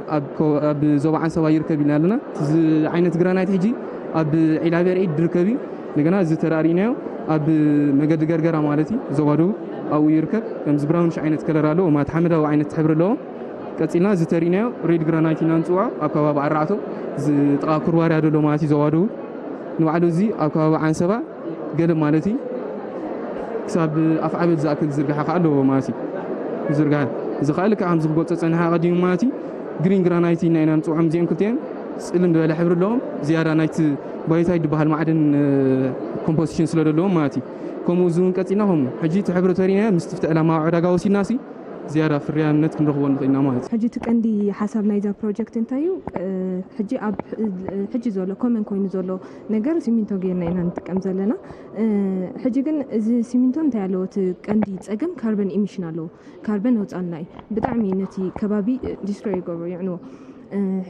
ኣብ ዞባ ዓንሰባ ይርከብ ኢልና ኣለና። እዚ ዓይነት ግራናይት ሕጂ ኣብ ዒላቤርዒድ ድርከብ እዩ። እንደገና እዚ ተራእሪናዮ ኣብ መገዲ ገርገራ ማለት እዩ ዞባ ደቡብ ኣብኡ ይርከብ። ከምዚ ብራውንሽ ዓይነት ከለር ኣለዎ ማለት ሓመዳዊ ዓይነት ሕብሪ ኣለዎ። ቀፂልና እዚ ተሪእናዮ ሬድ ግራናይት ኢና ንፅውዖ ኣብ ከባቢ ኣራዕቶ እዚ ጥቓ ኩርባርያ ዘሎ ማለት እዩ ዞባ ደቡብ። ንባዕሉ እዚ ኣብ ከባቢ ዓንሰባ ገለ ማለት እዩ ክሳብ ኣፍዓበት ዝኣክል ዝርግሓ ከዓ ኣለዎ ማለት እዩ። ዝርግሓ እዚ ከዓ ልክዕ ከምዚ ክገልፆ ፀኒሓ ቀዲሙ ማለት እዩ። ግሪን ግራናይት ኢና ኢና ንፅውዖም እዚኦም ክልቲኦም ፅልም ዝበለ ሕብሪ ኣለዎም። ዝያዳ ናይቲ ባዮታይት ዝበሃል ማዕድን ኮምፖዚሽን ስለ ዘለዎም ማለት እዩ። ከምኡ እዚ እውን ቀፂልና ከምኡ ሕጂ እቲ ሕብሪ ተሪእናዮ ምስቲ ፍትዕ ላማ ዕዳጋ ወሲድና ሲ ዝያዳ ፍርያምነት ክንረኽቦ ንኽእልና ማለት እዩ። ሕጂ እቲ ቀንዲ ሓሳብ ናይዛ ፕሮጀክት እንታይ እዩ? ሕጂ ኣብ ሕጂ ዘሎ ኮመን ኮይኑ ዘሎ ነገር ሲሚንቶ ጌርና ኢና ንጥቀም ዘለና። ሕጂ ግን እዚ ሲሚንቶ እንታይ ኣለዎ? እቲ ቀንዲ ጸገም ካርበን ኢሚሽን ኣለዎ። ካርበን ኣውጻልና እዩ። ብጣዕሚ ነቲ ከባቢ ዲስትሮይ ይገብሮ፣ ይዕንዎ።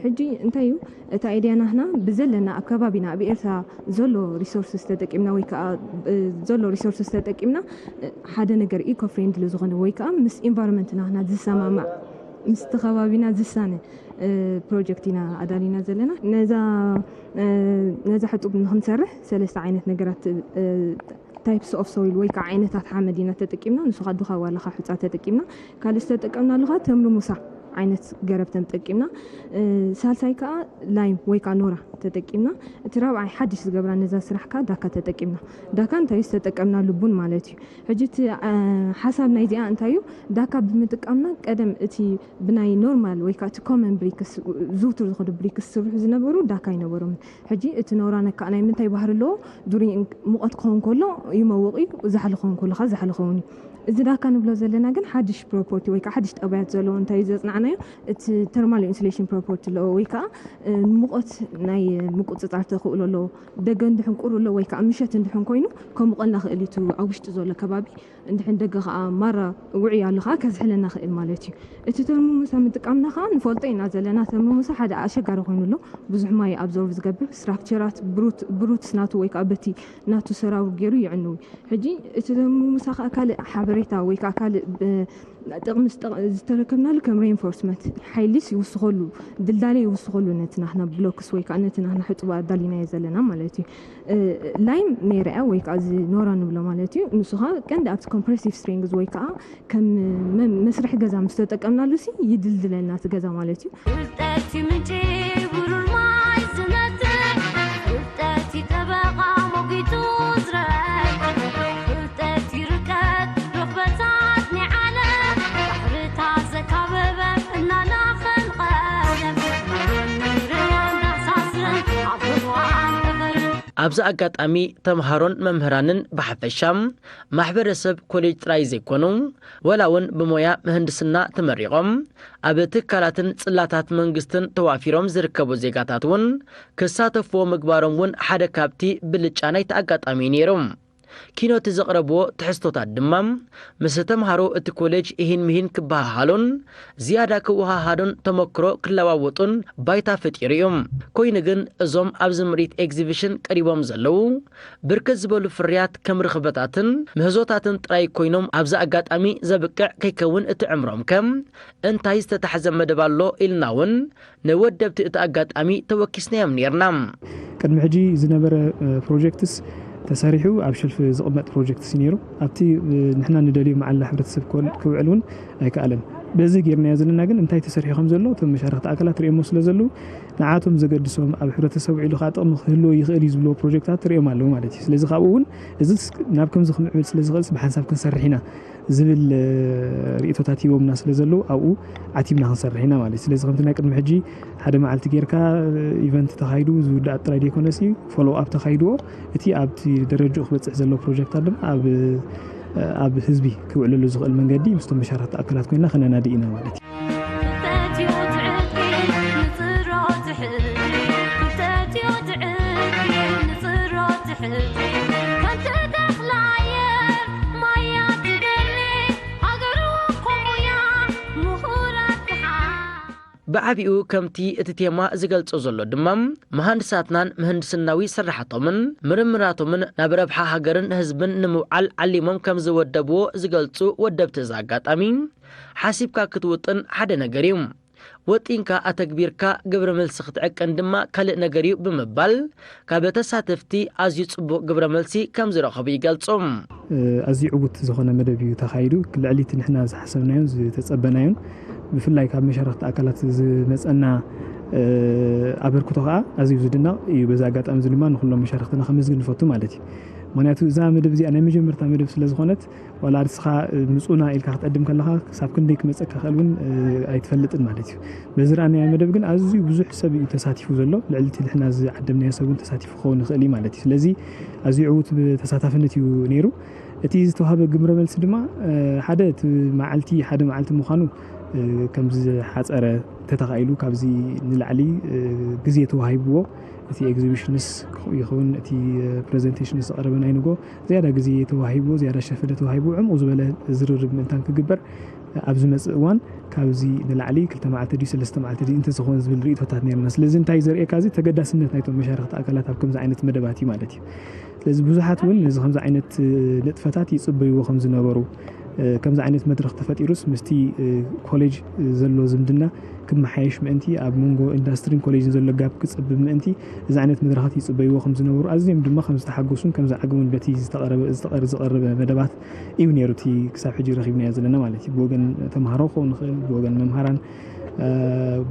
ሕጂ እንታይ እዩ እቲ ኣይድያ ናህና ብዘለና ኣብ ከባቢና ኣብ ኤርትራ ዘሎ ሪሶርስስ ተጠቂምና ወይ ከዓ ዘሎ ሪሶርስስ ተጠቂምና ሓደ ነገር ኢኮ ፍሬንድሊ ዝኾነ ወይ ከዓ ምስ ኢንቫይሮንመንት ናህና ዝሰማማዕ ምስቲ ከባቢና ዝሳነ ፕሮጀክት ኢና ኣዳሊና ዘለና። ነዛ ነዛ ሕጡብ ንክንሰርሕ ሰለስተ ዓይነት ነገራት ታይፕስ ኦፍ ሶይል ወይ ከዓ ዓይነታት ሓመድ ኢና ተጠቂምና። ንሱ ከዓ ዱኻ ዋላኻ ሑፃ ተጠቂምና። ካልእ ዝተጠቀምናሉ ከዓ ተምሪ ሙሳ ዓይነት ገረብ ተጠቂምና። ሳልሳይ ከዓ ላይም ወይ ከዓ ኖራ ተጠቂምና። እቲ ራብዓይ ሓድሽ ዝገብራ ነዛ ስራሕ ከዓ ዳካ ተጠቂምና። ዳካ እንታይ ዝተጠቀምናሉ ቡን ማለት እዩ። ሕጂ እቲ ሓሳብ ናይዚኣ እንታይ እዩ? ዳካ ብምጥቃምና ቀደም እቲ ብናይ ኖርማል ወይ ከዓ እቲ ኮመን ብሪክስ ዝውቱር ዝኸዱ ብሪክስ ዝስርሑ ዝነበሩ ዳካ ኣይነበሮምን። ሕጂ እቲ ኖራ ነካ ናይ ምንታይ ባህሪ ኣለዎ? ዱሪ ሙቐት ክኸውን ከሎ ይመውቕ እዩ፣ ዛሕሊ ክኸውን ከሎ ከዓ ዛሕሊ ክኸውን እዩ። እዚ ዳካ ንብሎ ዘለና ግን ሓድሽ ፕሮፖርቲ ወይ ከዓ ሓድሽ ጠባያት ዘለዎ እንታይ እዩ ዘጽናዕናዮ? እቲ ተርማል ኢንሱሌሽን ፕሮፖርቲ ኣለዎ ወይ ከዓ ንሙቐት ናይ ምቁጽጻር ተኽእሎ ኣለዎ። ደገ እንድሕን ቁሩ ኣሎ ወይ ከዓ ምሸት እንድሕን ኮይኑ ከሙቐልና ክእል እዩ እቲ ኣብ ውሽጢ ዘሎ ከባቢ። እንድሕን ደገ ከዓ ማራ ውዑይ ኣሎ ከዓ ከዝሕለና ክእል ማለት እዩ። እቲ ተርሞሙሳ ምጥቃምና ከዓ ንፈልጦ ኢና ዘለና። ተርሞሙሳ ሓደ ኣሸጋሪ ኮይኑ ኣሎ። ብዙሕ ማይ ኣብዞርቭ ዝገብር ስትራክቸራት ብሩትስ ናቱ ወይ ከዓ በቲ ናቱ ሰራውር ገይሩ ይዕንው። ሕጂ እቲ ተርሞሙሳ ከዓ ካልእ ሓበሬታ ወይ ከዓ ካልእ ጥቕሚ ዝተረከብናሉ ከም ሬንፎርስመንት ሓይሊስ ይውስኸሉ፣ ድልዳለ ይውስኸሉ ነቲ ናህና ብሎክስ ወይ ከዓ ነቲ ናህና ሕጡብ ኣዳሊናዮ ዘለና ማለት እዩ። ላይም ነይረ ወይ ከዓ እዚ ኖራ ንብሎ ማለት እዩ። ንሱ ከዓ ቀንዲ ኣብቲ ኮምፕሬሲቭ ስትሪንግዝ ወይ ከዓ ከም መስርሒ ገዛ ምስ ተጠቀምናሉ ሲ ይድልድለና እቲ ገዛ ማለት እዩ። ፍልጠት ምንጪ ብሩር ማይ ዝነጥር፣ ፍልጠት ጠበቓ ሞጊቱ ዝረድ፣ ፍልጠት ርቀት ርኽበታት ናይ ዓለም፣ ባሕርታት ዘካበበ እናናኸን ቀለም፣ ምድርን ዳሳስን ኣብ ህዋን ኣብዚ ኣጋጣሚ ተምሃሮን መምህራንን ብሓፈሻ ማሕበረሰብ ኮሌጅ ጥራይ ዘይኮኑ፣ ወላ እውን ብሞያ ምህንድስና ተመሪቖም ኣብ ትካላትን ጽላታት መንግስትን ተዋፊሮም ዝርከቡ ዜጋታት እውን ክሳተፍዎ ምግባሮም እውን ሓደ ካብቲ ብልጫ ናይቲ ኣጋጣሚ እዩ ነይሩ። ኪኖቲ ዘቕረብዎ ትሕዝቶታት ድማ ምስ ተምሃሮ እቲ ኮሌጅ ኢሂን ምሂን ክበሃሃሉን ዝያዳ ክወሃሃዱን ተመክሮ ክለዋወጡን ባይታ ፈጢሩ እዩ። ኮይኑ ግን እዞም ኣብዚ ምርኢት ኤግዚቢሽን ቀሪቦም ዘለዉ ብርክት ዝበሉ ፍርያት ከም ርኽበታትን ምህዞታትን ጥራይ ኮይኖም ኣብዚ ኣጋጣሚ ዘብቅዕ ከይከውን እቲ ዕምሮም ከ እንታይ ዝተታሕዘ መደብ ኣሎ ኢልና እውን ንወደብቲ እቲ ኣጋጣሚ ተወኪስናዮም ነይርና። ቅድሚ ሕጂ ዝነበረ ፕሮጀክትስ ተሰሪሑ ኣብ ሸልፍ ዝቕመጥ ፕሮጀክትስ እዩ ነይሩ። ኣብቲ ንሕና ንደልዩ መዓላ ሕብረተሰብ ክውዕል እውን ኣይከኣለን። በዚ ጌርናዮ ዘለና ግን እንታይ ተሰሪሑ ከም ዘሎ እቶም መሻርክቲ ኣካላት ርእዮሞ ስለ ዘለዉ ንዓቶም ዘገድሶም ኣብ ሕብረተሰብ ውዒሉ ከዓ ጥቕሚ ክህልዎ ይኽእል እዩ ዝብልዎ ፕሮጀክታት ርእዮም ኣለዉ ማለት እዩ። ስለዚ ካብኡ እውን እዚ ናብ ከምዚ ክምዕብል ስለ ዝኽእል ብሓንሳብ ክንሰርሕ ኢና ዝብል ርእቶታት ሂቦምና ስለ ዘለዉ ኣብኡ ዓቲብና ክንሰርሕ ኢና ማለት እዩ። ስለዚ ከምቲ ናይ ቅድሚ ሕጂ ሓደ መዓልቲ ጌርካ ኢቨንት ተኻይዱ ዝውዳእ ጥራይ ዘይኮነሲ ፎሎ ኣፕ ተኻይድዎ እቲ ኣብቲ ደረጃኡ ክበፅሕ ዘለዎ ፕሮጀክታት ድማ ኣብ ኣብ ህዝቢ ክውዕለሉ ዝኽእል መንገዲ ምስቶም መሻርክቲ ኣካላት ኮይና ከነናዲ ኢና ማለት እዩ። ብዓቢኡ ከምቲ እቲ ቴማ ዝገልጾ ዘሎ ድማ መሃንድሳትናን ምህንድስናዊ ስራሕቶምን ምርምራቶምን ናብ ረብሓ ሃገርን ህዝብን ንምውዓል ዓሊሞም ከም ዝወደብዎ ዝገልጹ ወደብቲ እዚ ኣጋጣሚ ሓሲብካ ክትውጥን ሓደ ነገር እዩ። ወጢንካ ኣተግቢርካ ግብረ መልሲ ክትዕቀን ድማ ካልእ ነገር እዩ ብምባል ካብ ተሳተፍቲ ኣዝዩ ጽቡቕ ግብረ መልሲ ከም ዝረኸቡ ይገልጹ። ኣዝዩ ዕዉት ዝኾነ መደብ እዩ ተኻይዱ። ልዕሊ እቲ ንሕና ዝሓሰብናዮን ዝተጸበናዮን ብፍላይ ካብ መሻርክቲ ኣካላት ዝመጸና ኣበርክቶ ከዓ ኣዝዩ ዝድነቕ እዩ። በዚ ኣጋጣሚ እዚ ድማ ንኩሎም መሻርክትና ከመስግን ንፈቱ ማለት እዩ። ምክንያቱ እዛ መደብ እዚኣ ናይ መጀመርታ መደብ ስለ ዝኾነት ዋላ ንስኻ ምፁና ኢልካ ክትዕድም ከለኻ ክሳብ ክንደይ ክመፀካ ክእል እውን ኣይትፈልጥን ማለት እዩ። በዚ ረኣናዮ መደብ ግን ኣዝዩ ብዙሕ ሰብ እዩ ተሳቲፉ ዘሎ። ልዕሊ እቲ ንሕና ዝዓደምናዮ ሰብ እውን ተሳቲፉ ክኸውን ይኽእል እዩ ማለት እዩ። ስለዚ ኣዝዩ ዕዉት ተሳታፍነት እዩ ነይሩ። እቲ ዝተዋህበ ግብረ መልሲ ድማ ሓደ እቲ መዓልቲ ሓደ መዓልቲ ምዃኑ ከም ዝሓፀረ ተተኻኢሉ ካብዚ ንላዕሊ ግዜ ተዋሂብዎ እቲ ኤግዚቢሽንስ ይኸውን እቲ ፕሬዘንቴሽንስ ዝቐረበ ናይ ንጎ ዝያዳ ግዜ ተዋሂቡ ዝያዳ ሸፈደ ተዋሂቡ ዕምቑ ዝበለ ዝርርብ ምእንታን ክግበር ኣብ ዝመፅእ እዋን ካብዚ ንላዕሊ ክልተ መዓልቲ ድዩ ሰለስተ መዓልቲ ድዩ እንተዝኸውን ዝብል ርእቶታት ነርና። ስለዚ እንታይ ዘርእየካ እዚ ተገዳስነት ናይቶም መሻርክቲ ኣካላት ኣብ ከምዚ ዓይነት መደባት እዩ ማለት እዩ። ስለዚ ብዙሓት እውን ነዚ ከምዚ ዓይነት ንጥፈታት ይፅበይዎ ከም ዝነበሩ ከምዚ ዓይነት መድረኽ ተፈጢሩስ ምስቲ ኮሌጅ ዘሎ ዝምድና ክመሓየሽ ምእንቲ ኣብ መንጎ ኢንዳስትሪን ኮሌጅን ዘሎ ጋፕ ክፅብብ ምእንቲ እዚ ዓይነት መድረኻት ይፅበይዎ ከም ዝነበሩ ኣዝዮም ድማ ከም ዝተሓጎሱን ከም ዝዓገቡን በቲ ዝተቐረበ ዝቐር- ዝቐረበ መደባት እዩ ነይሩ። እቲ ክሳብ ሕጂ ረኺብናዮ ዘለና ማለት እዩ። ብወገን ተምሃሮ ክኸውን ይኽእል፣ ብወገን መምሃራን፣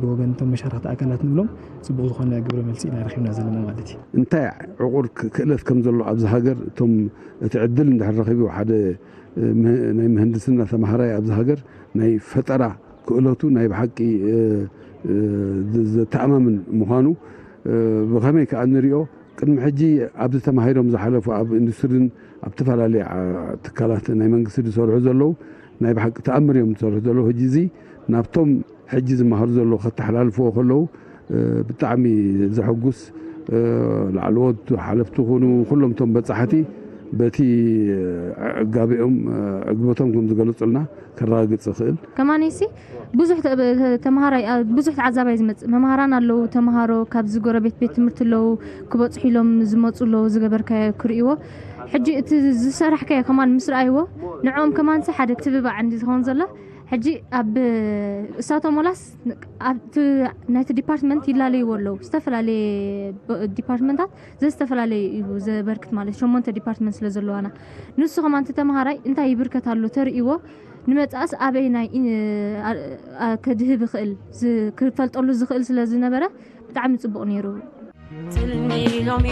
ብወገን እቶም መሻርክቲ ኣካላት ንብሎም ፅቡቕ ዝኾነ ግብረ መልሲ ኢና ረኺብና ዘለና ማለት እዩ። እንታይ ዕቑር ክእለት ከም ዘሎ ኣብዚ ሃገር እቶም እቲ ዕድል እንድሕር ረኺቡ ሓደ ናይ ምህንድስና ተምሃራይ ኣብዚ ሃገር ናይ ፈጠራ ክእለቱ ናይ ብሓቂ ዘተኣማምን ምዃኑ ብኸመይ ከዓ ንሪኦ ቅድሚ ሕጂ ኣብዚ ተማሂሮም ዝሓለፉ ኣብ ኢንዱስትሪን ኣብ ዝተፈላለዩ ትካላት ናይ መንግስቲ ዝሰርሑ ዘለዉ ናይ ብሓቂ ተኣምር እዮም ዝሰርሑ ዘለዉ። ሕጂ እዚ ናብቶም ሕጂ ዝመሃሩ ዘለዉ ከተሓላልፍዎ ከለዉ ብጣዕሚ ዘሐጉስ ላዕለዎት ሓለፍቲ ይኹኑ ኩሎም እቶም በፃሕቲ በቲ ዕጋቢኦም ዕግበቶም ከም ዝገለፁልና ከረጋግፅ ይኽእል። ከማነይሲ ብዙሕ ተምሃራይ ብዙሕ ተዓዛባይ ዝመፅእ መምሃራን ኣለዉ፣ ተምሃሮ ካብዚ ጎረቤት ቤት ትምህርቲ ኣለዉ፣ ክበፅሑ ኢሎም ዝመፁ ኣለዉ። ዝገበርካዮ ክርእይዎ ሕጂ እቲ ዝሰራሕካዮ ከማን ምስ ረኣይዎ ንዕኦም ከማንሲ ሓደ ትብባዕ እንዲ ዝኸውን ዘሎ ሕጂ ኣብ እሳቶም ወላስ ኣብቲ ናይቲ ዲፓርትመንት ይላለይዎ ኣለዉ። ዝተፈላለየ ዲፓርትመንታት ዘዝተፈላለየ እዩ ዘበርክት ማለት ሸሞንተ ዲፓርትመንት ስለ ዘለዋና ንሱ ከማን እቲ ተምሃራይ እንታይ ይብርከት ኣሎ ተርእይዎ ንመጻእስ ኣበይ ናይ ከድህብ ይኽእል ክፈልጠሉ ዝኽእል ስለ ዝነበረ ብጣዕሚ ጽቡቕ ነይሩ። ትልሚ ሎሚ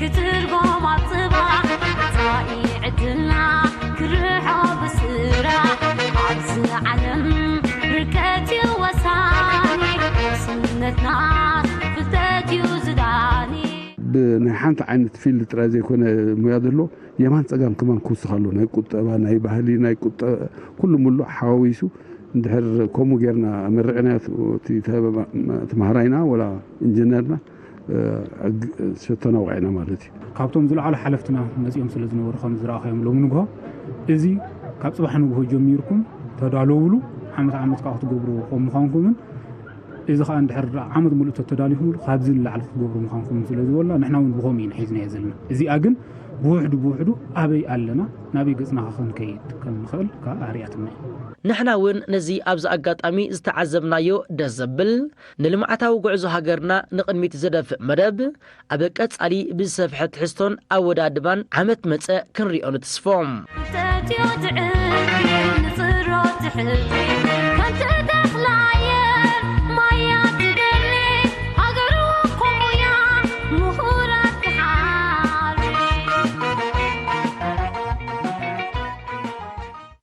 ክትርጎም ኣብ ጽባሕ መጻኢ ዕድልና ክርሖ ብስራሕ ኣብዚ ዓለም ብርከት እዩ ወሳኒ ስነትና ፍልጠት እዩ ዝዳኒ ናይ ሓንቲ ዓይነት ፊልድ ጥራይ ዘይኮነ ሙያ ዘሎ፣ የማን ጸጋም ከማን ክውስኽ ኣሎ። ናይ ቁጠባ፣ ናይ ባህሊ፣ ናይ ቁጠ-፣ ኩሉ ሙሉእ ሓዋዊሱ እንድሕር ከምኡ ጌርና ኣመርዕናዮ እቲ ተመ-፣ ተማሃራይና ወላ ኢንጂነርና፣ እ፣ ሕግ-፣ ሸቶና ወቒዕና ማለት እዩ። ካብቶም ዝለዓሉ ሓለፍትና መጺኦም ስለ ዝነበሩ ከም ዝረኣኻዮም ሎሚ ንግሆ እዚ ካብ ጽባሕ ንግሆ ጀሚርኩም ተዳለውሉ ዓመት ዓመት ከዓ ክትገብሩ ከም ምዃንኩምን እዚ ከዓ እንድሕር ዓመት ሙሉእ ተተዳሊኹምሉ ካብዚ ንላዕሊ ክትገብሩ ምዃንኩም ስለ ዝበልና ንሕና እውን ብኸምኡ ኢና ሒዝናዮ ዘለና። እዚኣ ግን ብውሕዱ ብውሕዱ ኣበይ ኣለና ናበይ ገጽና ክንከይድ ከም ንኽእል ከዓ ኣርእያትና እዩ። ንሕና እውን ነዚ ኣብዚ ኣጋጣሚ ዝተዓዘብናዮ ደስ ዘብል ንልምዓታዊ ጉዕዞ ሃገርና ንቕድሚት ዘደፍእ መደብ ኣብ ቀጻሊ ብዝሰፍሐ ትሕዝቶን ኣወዳድባን ዓመት መጸ ክንሪኦ ንትስፎ። ተትዮ ትዕል ንጽሮ ትሕል